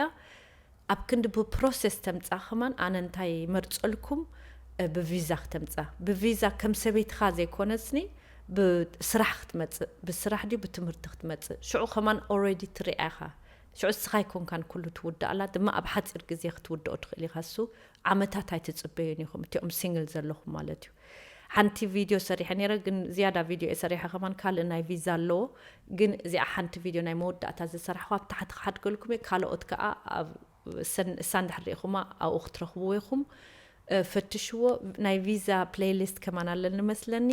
ኣብ ክንዲ ብፕሮሰስ ተምጽኣ ከማን ኣነ እንታይ ይመርጸልኩም፣ እ፣ ብቪዛ ክተምጽኣ። ብቪዛ ከም ሰበይትኻ ዘይኮነስኒ፣ ብስራሕ ክትመጽእ፣ ብስራሕ ድዩ ብትምህርቲ ክትመጽእ። ሽዑ ከማን ኦልሬዲ ትሪኣ ኢኻ። ሽዑ እስኻ ኣይኮንካን ኩሉ ትውድኣላ፣ ድማ ኣብ ሓጺር ግዜ ክትውድኦ ትኽእል ኢኻ። እሱ ዓመታት ኣይትጽበዩን ኢኹም፣ እቲኦም ሲንግል ዘለኹም ማለት እዩ። ሓንቲ ቪድዮ ሰሪሐ ነይረ፣ ግን ዝያዳ ቪድዮ እየ ሰሪሐ። ከማን ካልእ ናይ ቪዛ ኣለዎ፣ ግን እዚኣ ሓንቲ ቪድዮ ናይ መወዳእታ ዝሰራሕኹ ኣብ ታሕቲ ክሓድገልኩም እየ። ካልኦት ከኣ ኣብ ሰን-፣ እሳ እንድሕር ርኢኹማ ኣብኡ ክትረኽብዎ ኢኹም። እ፣ ፈትሽዎ። ናይ ቪዛ ፕሌይሊስት ከማን ኣለኒ መስለኒ።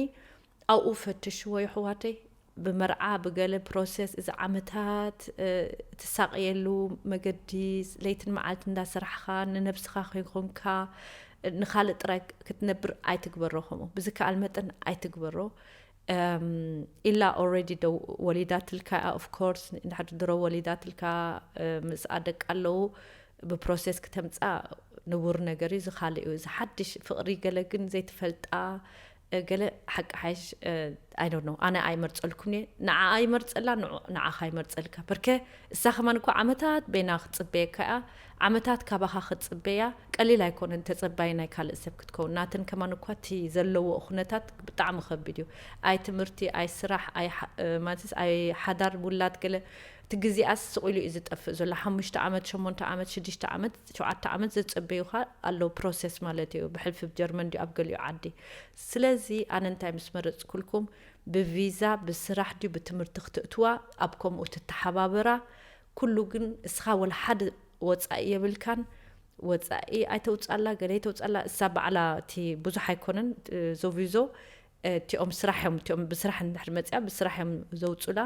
ኣብኡ ፈትሽዎ የሕዋተይ። ብመርዓ፣ ብገለ ፕሮሰስ፣ እዚ ዓመታት፣ እ፣ ትሳቐየሉ መገዲ፣ ለይትን መዓልቲ እንዳሰራሕኻ፣ ንነብስኻ ከይኮንካ፣ እ፣ ንኻልእ ጥራይ ክትነብር ኣይትግበሮ። ከምኡ ብዝከኣል መጠን ኣይትግበሮ። እም፣ ኢላ ኦልሬዲ ዶ ወሊዳትልካ እያ፣ ኦፍ ኮርስ፣ እንድሕር ድሮ ወሊዳትልካ፣ እ፣ ምስኣ ደቂ ኣለዉ፣ ብፕሮሰስ ክተምጽኣ ንቡር ነገር እዩ፣ እዚ ካልእ እዩ። እዚ ሓድሽ ፍቕሪ ገለ ግን ዘይትፈልጣ፣ እ፣ ገለ ሓቂ ሓይሽ፣ እ፣ I don't know፣ ኣነ ኣይመርጸልኩን እየ። ንዓኣ ይመርጸላ፣ ንዑ-፣ ንዓኻ ይመርጸልካ። በርከ እሳ ከማን እኮ ዓመታት በይና ክትጽበየካ እያ፣ ዓመታት ካባኻ ክትጽበያ ቀሊል ኣይኮነን፣ ተጸባይ ናይ ካልእ ሰብ ክትከውን። ናተን ከማን እኳ እቲ ዘለዎ ኩነታት ብጣዕሚ ከቢድ እዩ። ኣይ ትምህርቲ፣ ኣይ ስራሕ፣ ኣይ ሓ-፣ እ፣ ማለትስ ኣይ ሓዳር ውላድ ገለ፣ እቲ ግዜኣስ ስቕ ኢሉ እዩ ዝጠፍእ ዘሎ። ሓሙሽተ ዓመት፣ ሸሞንተ ዓመት፣ ሽዱሽተ ዓመት፣ ሸውዓተ ዓመት ዘጸበዩኻ ኣለዉ፣ ፕሮሰስ ማለት እዩ። ብሕልፊ ብ ጀርመን ድዩ ኣብ ገሊኡ ዓዲ። ስለዚ ኣነ እንታይ ምስ መረጽኩልኩም፣ ብቪዛ፣ ብስራሕ ድዩ ብትምህርቲ ክትእትዋ፣ ኣብ ከምኡ ትተሓባበራ። ኩሉ ግን እስኻ ወላ ሓደ ወጻኢ የብልካን፣ ወጻኢ ኣይተውጻላ፣ ገለ ኣይተውጻላ። እሳ ባዕላ እቲ ብዙሕ ኣይኮነን፣ እ፣ ዞቪዞ፣ እ፣ እቲኦም ስራሕ እዮም፣ እቲኦም ብስራሕ እንድሕር መጽያ ብስራሕ እዮም ዘውጹላ።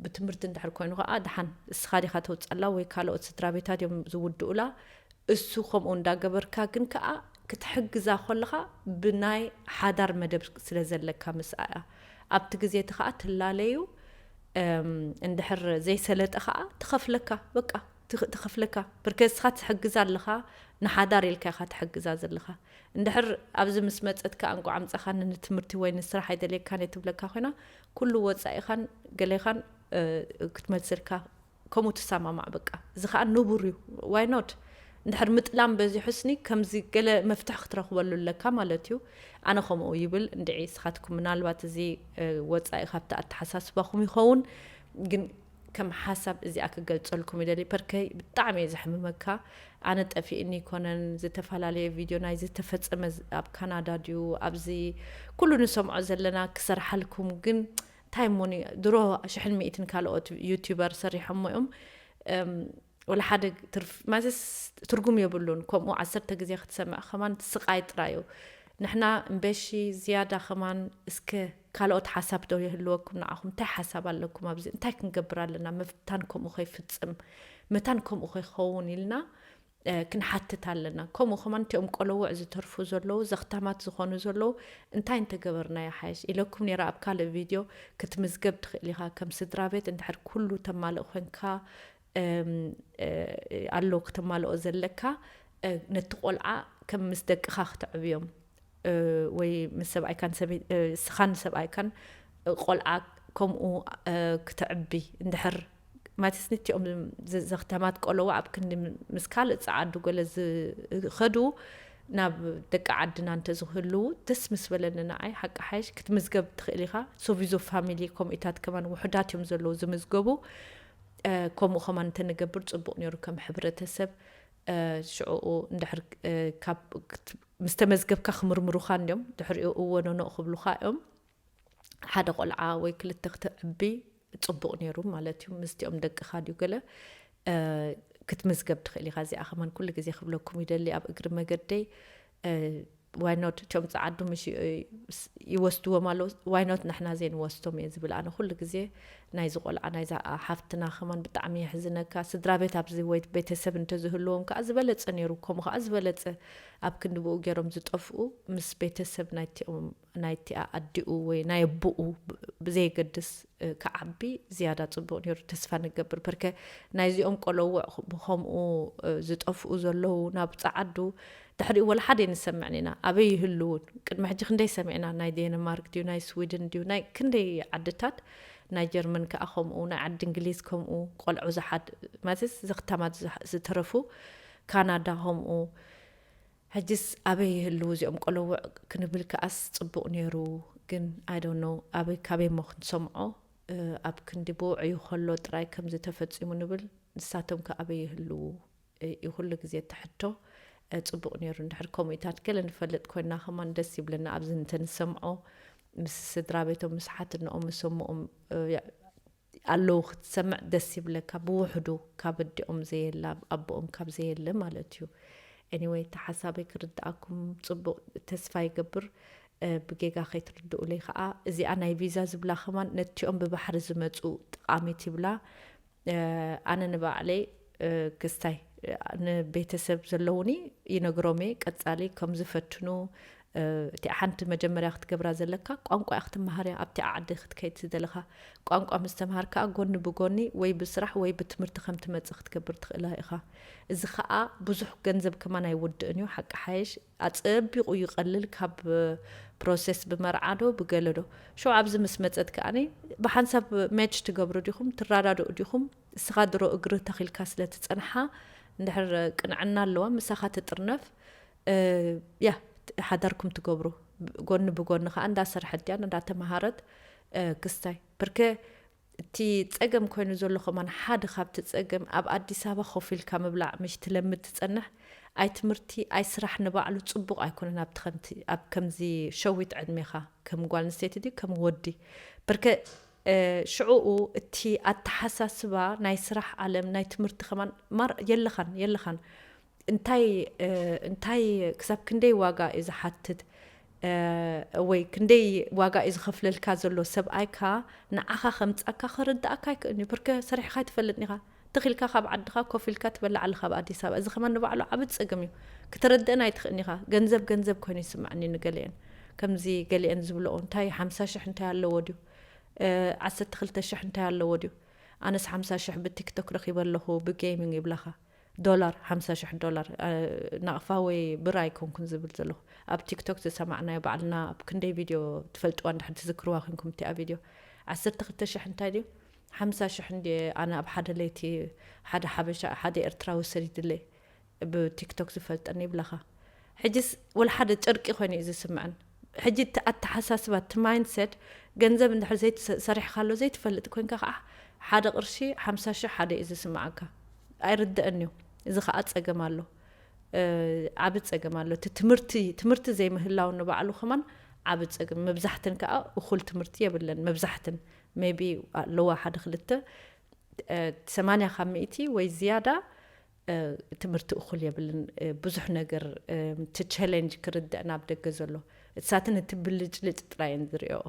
ብትምህርቲ እንድሕር ኮይኑ ከኣ ደሓን እስኻ ዲኻ ተውጻላ ወይ ካልኦት ስድራ ቤታ ድዮም ዝውድኡላ። እሱ ከምኡ እንዳገበርካ ግን ከኣ ክትሕግዛ ከለኻ ብናይ ሓዳር መደብ ስለ ዘለካ ምስኣ እያ። ኣብቲ ግዜ እቲ ከኣ ትላለዩ፣ እም፣ እንድሕር ዘይሰለጠ ከኣ ትኸፍለካ፣ በቃ ትኽ-፣ ትኸፍለካ። ብርከ እስኻ ትሕግዛ ኣለኻ፣ ንሓዳር ኢልካ ኢኻ ትሕግዛ ዘለኻ። እንድሕር ኣብዚ ምስ መጸት ከኣ እንቋዕ ኣምጻኻኒ ንትምህርቲ ወይ ንስራሕ ኣይደልየካን እየ ትብለካ ኮይና፣ ኩሉ ወጻኢኻን ገሌኻን፣ እ፣ ክትመልሰልካ ከምኡ ትሰማማዕ በቃ። እዚ ከኣ ንቡር እዩ። ዋይ ኖት? እንድሕር ምጥላም በዚሑስኒ ከምዚ ገለ መፍትሒ ክትረኽበሉ ኣለካ ማለት እዩ። ኣነ ከምኡ ይብል እንድዒ። ንስኻትኩም ምናልባት እዚ፣ እ፣ ወጻኢ ካብቲ ኣተሓሳስባኹም ይኸውን፣ ግን ከም ሓሳብ እዚኣ ክገልጸልኩም ይደሊ። ፐርከይ ብጣዕሚ እየ ዘሕምመካ። ኣነ ጠፊእኒ ይኮነን፣ ዝተፈላለየ ቪድዮ ናይ ዝተፈጸመ ዝ-፣ ኣብ ካናዳ ድዩ፣ ኣብዚ ኩሉ ንሰምዖ ዘለና ክሰርሓልኩም፣ ግን እንታይ እሞኒ፣ ድሮ ሽሕን ሚእትን ካልኦት ዩቲዩበር ሰሪሖሞ እዮም። እም፣ ወላ ሓደ ትርፍ፣ ማለትስ ትርጉም የብሉን። ከምኡ ዓሰርተ ግዜ ክትሰምዕ ከማን ስቓይ ጥራይ እዩ። ንሕና እምበሺ ዝያዳ ከማን እስከ ካልኦት ሓሳብ ዶ ይህልወኩም ንዓኹም? እንታይ ሓሳብ ኣለኩም ኣብዚ? እንታይ ክንገብር ኣለና? መታን ከምኡ ከይፍጽም፣ መታን ከምኡ ከይኸውን ኢልና፣ እ፣ ክንሓትት ኣለና። ከምኡ ከማን እቲኦም ቆለውዕ ዝተርፉ ዘለዉ፣ ዘኽታማት ዝኾኑ ዘለዉ፣ እንታይ እንተገበርና ይሓይሽ ኢለኩም ነይረ ኣብ ካልእ ቪድዮ። ክትምዝገብ ትኽእል ኢኻ ከም ስድራ ቤት እንድሕር ኩሉ ተማልእ ኮንካ፣ እም፣ እ፣ ኣሎ ክተማልኦ ዘለካ፣ እ፣ ነቲ ቆልዓ ከም ምስ ደቅኻ ክተዕብዮም፣ እ፣ ወይ ምስ ሰብኣይካን ሰበይ-፣ እ፣ እስኻን ሰብኣይካን፣ እ፣ ቆልዓ ከምኡ፣ እ፣ ክተዕቢ እንድሕር ማለትስ ንቲኦም ዘ- ዘኽታማት ቆለዋ ኣብ ክንዲ ም- ምስ ካልእ ጸዓዱ ገለ ዝኸዱ ናብ ደቂ ዓድና እንተዝህልዉ ደስ ምስ በለኒ። ንዓይ ሓቂ ሓይሽ ክትምዝገብ ትኽእል ኢኻ። ሶቪዞ ፋሚሊ ከምኡታት ከማን ውሑዳት እዮም ዘለዉ ዝምዝገቡ። ከምኡ ከማን እንተንገብር ጽቡቕ ነይሩ ከም ሕብረተሰብ። ሽዕኡ እንድሕር ካብ ምስ ተመዝገብካ ክምርምሩኻ እንዲዮም፣ ድሕሪኡ እወ ኖኖ ክብሉኻ እዮም። ሓደ ቆልዓ ወይ ክልተ ክትዕቢ ጽቡቕ ነይሩ ማለት እዩ። ምስቲኦም ደቅኻ ድዩ ገለ ክትምዝገብ ትኽእል ኢኻ። እዚኣ ከማን ኩሉ ግዜ ክብለኩም ይደሊ ኣብ እግሪ መገደይ። ዋይኖት እቶም ጸዓዱ ምሽ ይወስድዎም ኣለዉ። ዋይኖት ንሕና ዘይንወስዶም እየ ዝብል ኣነ ኩሉ ግዜ። ናይዚ ቆልዓ ናይዛ ሓፍትና ከማን ብጣዕሚ የሕዝነካ። ስድራ ቤት ኣብዚ ወይ ቤተሰብ እንተዝህልዎም ከዓ ዝበለጸ ነይሩ። ከምኡ ከዓ ዝበለጸ ኣብ ክንዲ ብኡ ገይሮም ዝጠፍኡ ምስ ቤተሰብ ናይቲኦም ናይቲኣ ኣዲኡ ወይ ናይ ኣቦኡ ብዘየገድስ ክዓቢ ዝያዳ ጽቡቕ ነይሩ። ተስፋ ንገብር በርከ ናይዚኦም ቆለውዕ ብኸምኡ ዝጠፍኡ ዘለዉ ናብ ጸዓዱ ድሕሪኡ ወላ ሓደ ንሰምዕን ኢና። ኣበይ ይህልውን? ቅድሚ ሕጂ ክንደይ ሰሚዕና፣ ናይ ዴንማርክ ድዩ ናይ ስዊድን ድዩ ናይ ክንደይ ዓድታት፣ ናይ ጀርመን ከኣ ከምኡ፣ ናይ ዓዲ እንግሊዝ ከምኡ፣ ቆልዑ ዝሓድ ማለትስ ዘኽታማት ዝተረፉ፣ ካናዳ ከምኡ። ሕጅስ ኣበይ ይህልዉ እዚኦም ቆለውዕ ክንብል ከኣስ ጽቡቕ ነይሩ። ግን I don't know ኣበይ ካበይ እሞ ክንሰምዖ። ኣብ ክንዲ ብውዕዩ ከሎ ጥራይ ከምዚ ተፈጺሙ ንብል፣ ንሳቶም ከ ኣበይ ይህልዉ እዩ ኩሉ ግዜ እቲ ሕቶ። ጽቡቕ ነይሩ እንድሕር ከምኡታት ገለ ንፈልጥ ኮይና ከማን ደስ ይብለና። ኣብዚ እንተንሰምዖ ምስ ስድራ ቤቶም ምስ ሓትነኦም ምስ ኣሞኦም ኣለዉ ክትሰምዕ ደስ ይብለካ። ብውሕዱ ካብ ኣዲኦም ዘየለ ኣቦኦም ካብ ዘየለ ማለት እዩ። Anyway እቲ ሓሳበይ ክርድኣኩም ጽቡቕ ተስፋ ይገብር። ብጌጋ ከይትርድኡለይ ከዓ እዚኣ ናይ ቪዛ ዝብላ ከማን ነቲኦም ብባሕሪ ዝመፁ ጠቓሚት ይብላ። ኣነ ንባዕለይ ክስታይ ንቤተሰብ ዘለውኒ ይነግሮም እየ ቀፃሊ ከም ዝፈትኑ። እቲ ሓንቲ መጀመርያ ክትገብራ ዘለካ ቋንቋ ክትመሃር እያ። ኣብቲ ዓዲ ክትከይድ ዝደለኻ ቋንቋ ምስ ተምሃር ከዓ ጎኒ ብጎኒ ወይ ብስራሕ ወይ ብትምህርቲ ከም ትመፅእ ክትገብር ትኽእላ ኢኻ። እዚ ከዓ ብዙሕ ገንዘብ ከማን ኣይውድእን እዩ። ሓቂ ሓየሽ ኣፀቢቑ ይቐልል ካብ ፕሮሴስ ብመርዓ ዶ ብገለ ዶ። ሽዑ ኣብዚ ምስ መፀት ከኣኒ ብሓንሳብ ሜች ትገብሩ ዲኹም ትረዳድኡ ዲኹም? እስኻ ድሮ እግሪ ተኺልካ ስለ ትፀንሓ እንድሕር ቅንዕና ኣለዋ ምሳኻ ትጥርነፍ። ያ ሓዳርኩም ትገብሩ ጎኒ ብጎኒ ከዓ እንዳሰርሐት ድያን እንዳተምሃረት ክስታይ ብርከ እቲ ጸገም ኮይኑ ዘሎ ከማን ሓደ ካብቲ ጸገም ኣብ ኣዲስ ኣበባ ኮፍ ኢልካ ምብላዕ ምሽ ትለምድ ትጸንሕ ኣይ ትምህርቲ ኣይ ስራሕ ንባዕሉ ጽቡቕ ኣይኮነን። ኣብቲ ከምቲ ኣብ ከምዚ ሸዊት ዕድሜኻ ከም ጓል ኣንስተይቲ ድዩ ከም ወዲ ብርከ ሽዕኡ እቲ ኣተሓሳስባ ናይ ስራሕ ዓለም ናይ ትምህርቲ ከማን ማር የለኻን የለኻን እንታይ እንታይ ክሳብ ክንደይ ዋጋ እዩ ዝሓትት ወይ ክንደይ ዋጋ እዩ ዝኸፍለልካ ዘሎ ሰብኣይካ ንዓኻ ከምፃካ ክርዳእካ ኣይክእልን እዩ። ብርከ ሰሪሕካ ኣይትፈልጥን ኢኻ። ትኺልካ ካብ ዓድኻ ኮፍ ኢልካ ትበልዕ ኣለኻ ኣብ ኣዲስ ኣበባ። እዚ ከማን ንባዕሉ ዓቢ ፀገም እዩ። ክትረድእን ኣይትኽእልን ኢኻ። ገንዘብ ገንዘብ ኮይኑ ይስምዐኒ ንገሊአን። ከምዚ ገሊአን ዝብልኦ እንታይ ሓምሳ ሽሕ እንታይ ኣለዎ ድዩ? ዓሰርተ ክልተ ሽሕ እንታይ ኣለዎ ድዩ? ኣነስ ሓምሳ ሽሕ ብቲክቶክ ረኺበ ኣለኹ ብጌሚንግ ይብላኻ። ዶላር ሓምሳ ሽሕ ዶላር ናቕፋ ወይ ብር ኣይኮንኩን ዝብል ዘለኹ ኣብ ቲክቶክ ዝሰማዕናዮ ባዕልና ኣብ ክንደይ ቪድዮ ትፈልጥዋ እንድሕር ትዝክርዋ ኮንኩም እቲኣ ቪድዮ ዓሰርተ ክልተ ሽሕ እንታይ ድዩ ሓምሳ ሽሕ እንዲ ኣነ ኣብ ሓደ ለይቲ ሓደ ሓበሻ ሓደ ኤርትራዊ ሰዲድለይ ብቲክቶክ ዝፈልጠኒ ይብላኻ ሕጅስ ወላ ሓደ ጨርቂ ኮይኑ እዩ ዝስምዐን ሕጂ እቲ ኣተሓሳስባ እቲ ማይንድሰት ገንዘብ እንድሕር ዘይሰሪሕካሎ ዘይትፈልጥ ኮንካ ከዓ ሓደ ቅርሺ ሓምሳ ሽሕ ሓደ እዩ ዝስምዓካ ኣይርድአን እዩ እዚ ከዓ ፀገም ኣሎ ዓብ ፀገም ኣሎ እቲ ትምህርቲ ትምህርቲ ዘይምህላው ንባዕሉ ከማን ዓብ ፀገም መብዛሕትን ከዓ እኩል ትምህርቲ የብለን መብዛሕትን maybe ኣለዋ ሓደ ክልተ ሰማንያ ካብ ሚእቲ ወይ ዝያዳ ትምህርቲ እኩል የብልን ብዙሕ ነገር እቲ ቸለንጅ ክርድእ ናብ ደገ ዘሎ እሳትን እቲ ብልጭልጭ ጥራየን ዝሪኦ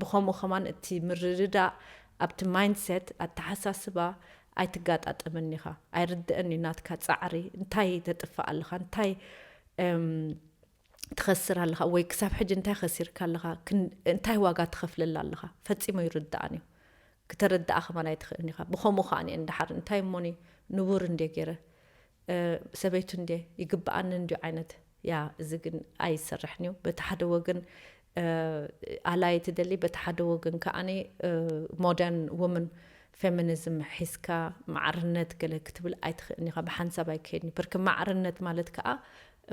ብከምኡ ከማን እቲ ምርድዳእ ኣብቲ ማይንድሰት ኣተሓሳስባ ኣይትጋጣጠምን ኢኻ ኣይርድአን እዩ ናትካ ፃዕሪ እንታይ ተጥፍእ ኣለኻ እንታይ ትኸስር ኣለኻ ወይ ክሳብ ሕጂ እንታይ ከሲርካ ኣለኻ እንታይ ዋጋ ትኸፍለላ ኣለኻ ፈፂሙ ይርድኣን እዩ ክተረድኣ ከማን ኣይትኽእልን ኢኻ ብኸምኡ ከዓ እየ እንዳሓር እንታይ እሞኒ ንቡር እንድየ ገይረ ሰበይቱ እንድየ ይግብኣኒ እንድዩ ዓይነት ያ እዚ ግን ኣይሰርሕን እዩ በቲ ሓደ ወገን ኣላይ ትደሊ በቲ ሓደ ወገን ከዓኒ ሞደርን ውምን ፌሚኒዝም ሒዝካ ማዕርነት ገለ ክትብል ኣይትኽእልን ኢኻ። ብሓንሳብ ኣይከይድን እዩ። ብርክ ማዕርነት ማለት ከዓ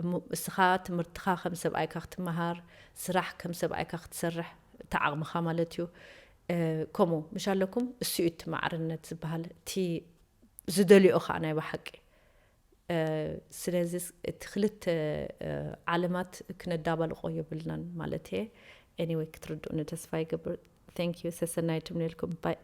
እሞ እስኻ ትምህርትኻ ከም ሰብኣይካ ክትመሃር፣ ስራሕ ከም ሰብኣይካ ክትሰርሕ፣ እቲ ዓቕምኻ ማለት እዩ። ከምኡ ምሽ ኣለኩም። እሱ እዩ እቲ ማዕርነት ዝበሃል፣ እቲ ዝደልዮ ከዓ ናይ ብሓቂ። ስለዚ እቲ ክልተ ዓለማት ክነዳባልቆ የብልናን ማለት እየ። Anyway ክትርድኡኒ ተስፋ ይገብር። Thank you። ሰሰናይ ትምነልኩም ባይ።